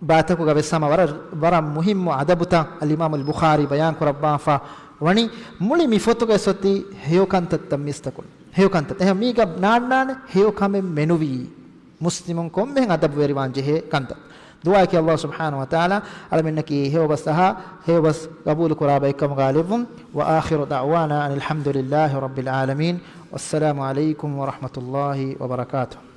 ބާތަކުގަ ވެސް ހަމަ ވަރަށް، ވަރަށް މުހިއްމު އަދަބުތައް އަލްއިމާމު އަލްބުޚާރީ ބަޔާން ކުރައްވާފަ ވަނީ. މުޅި މި ފޮތުގަ އެސޮތީ ހެޔޮ ކަންތައްތައް މީސްތަކުން. ހެޔޮ ކަންތައް. އެހެން މީގަ ނާންނާނެ ހެޔޮ ކަމެއް މެނުވީ. މުސްލިމުން ކޮންމެހެން އަދަބުވެރިވާން ޖެހޭ ކަންތައް. ދުޢާއަކީ ﷲ ސުބްޙާނަހޫ ވަތަޢާލާ އަޅަމެންނަކީ ހެޔޮބަސް އަހާ، ހެޔޮބަސް ގަބޫލު ކުރާ ބައެއްކަމުގާ ލެއްވުން. وآخر دعوانا أن الحمد لله رب العالمين. والسلام عليكم ورحمة الله وبركاته.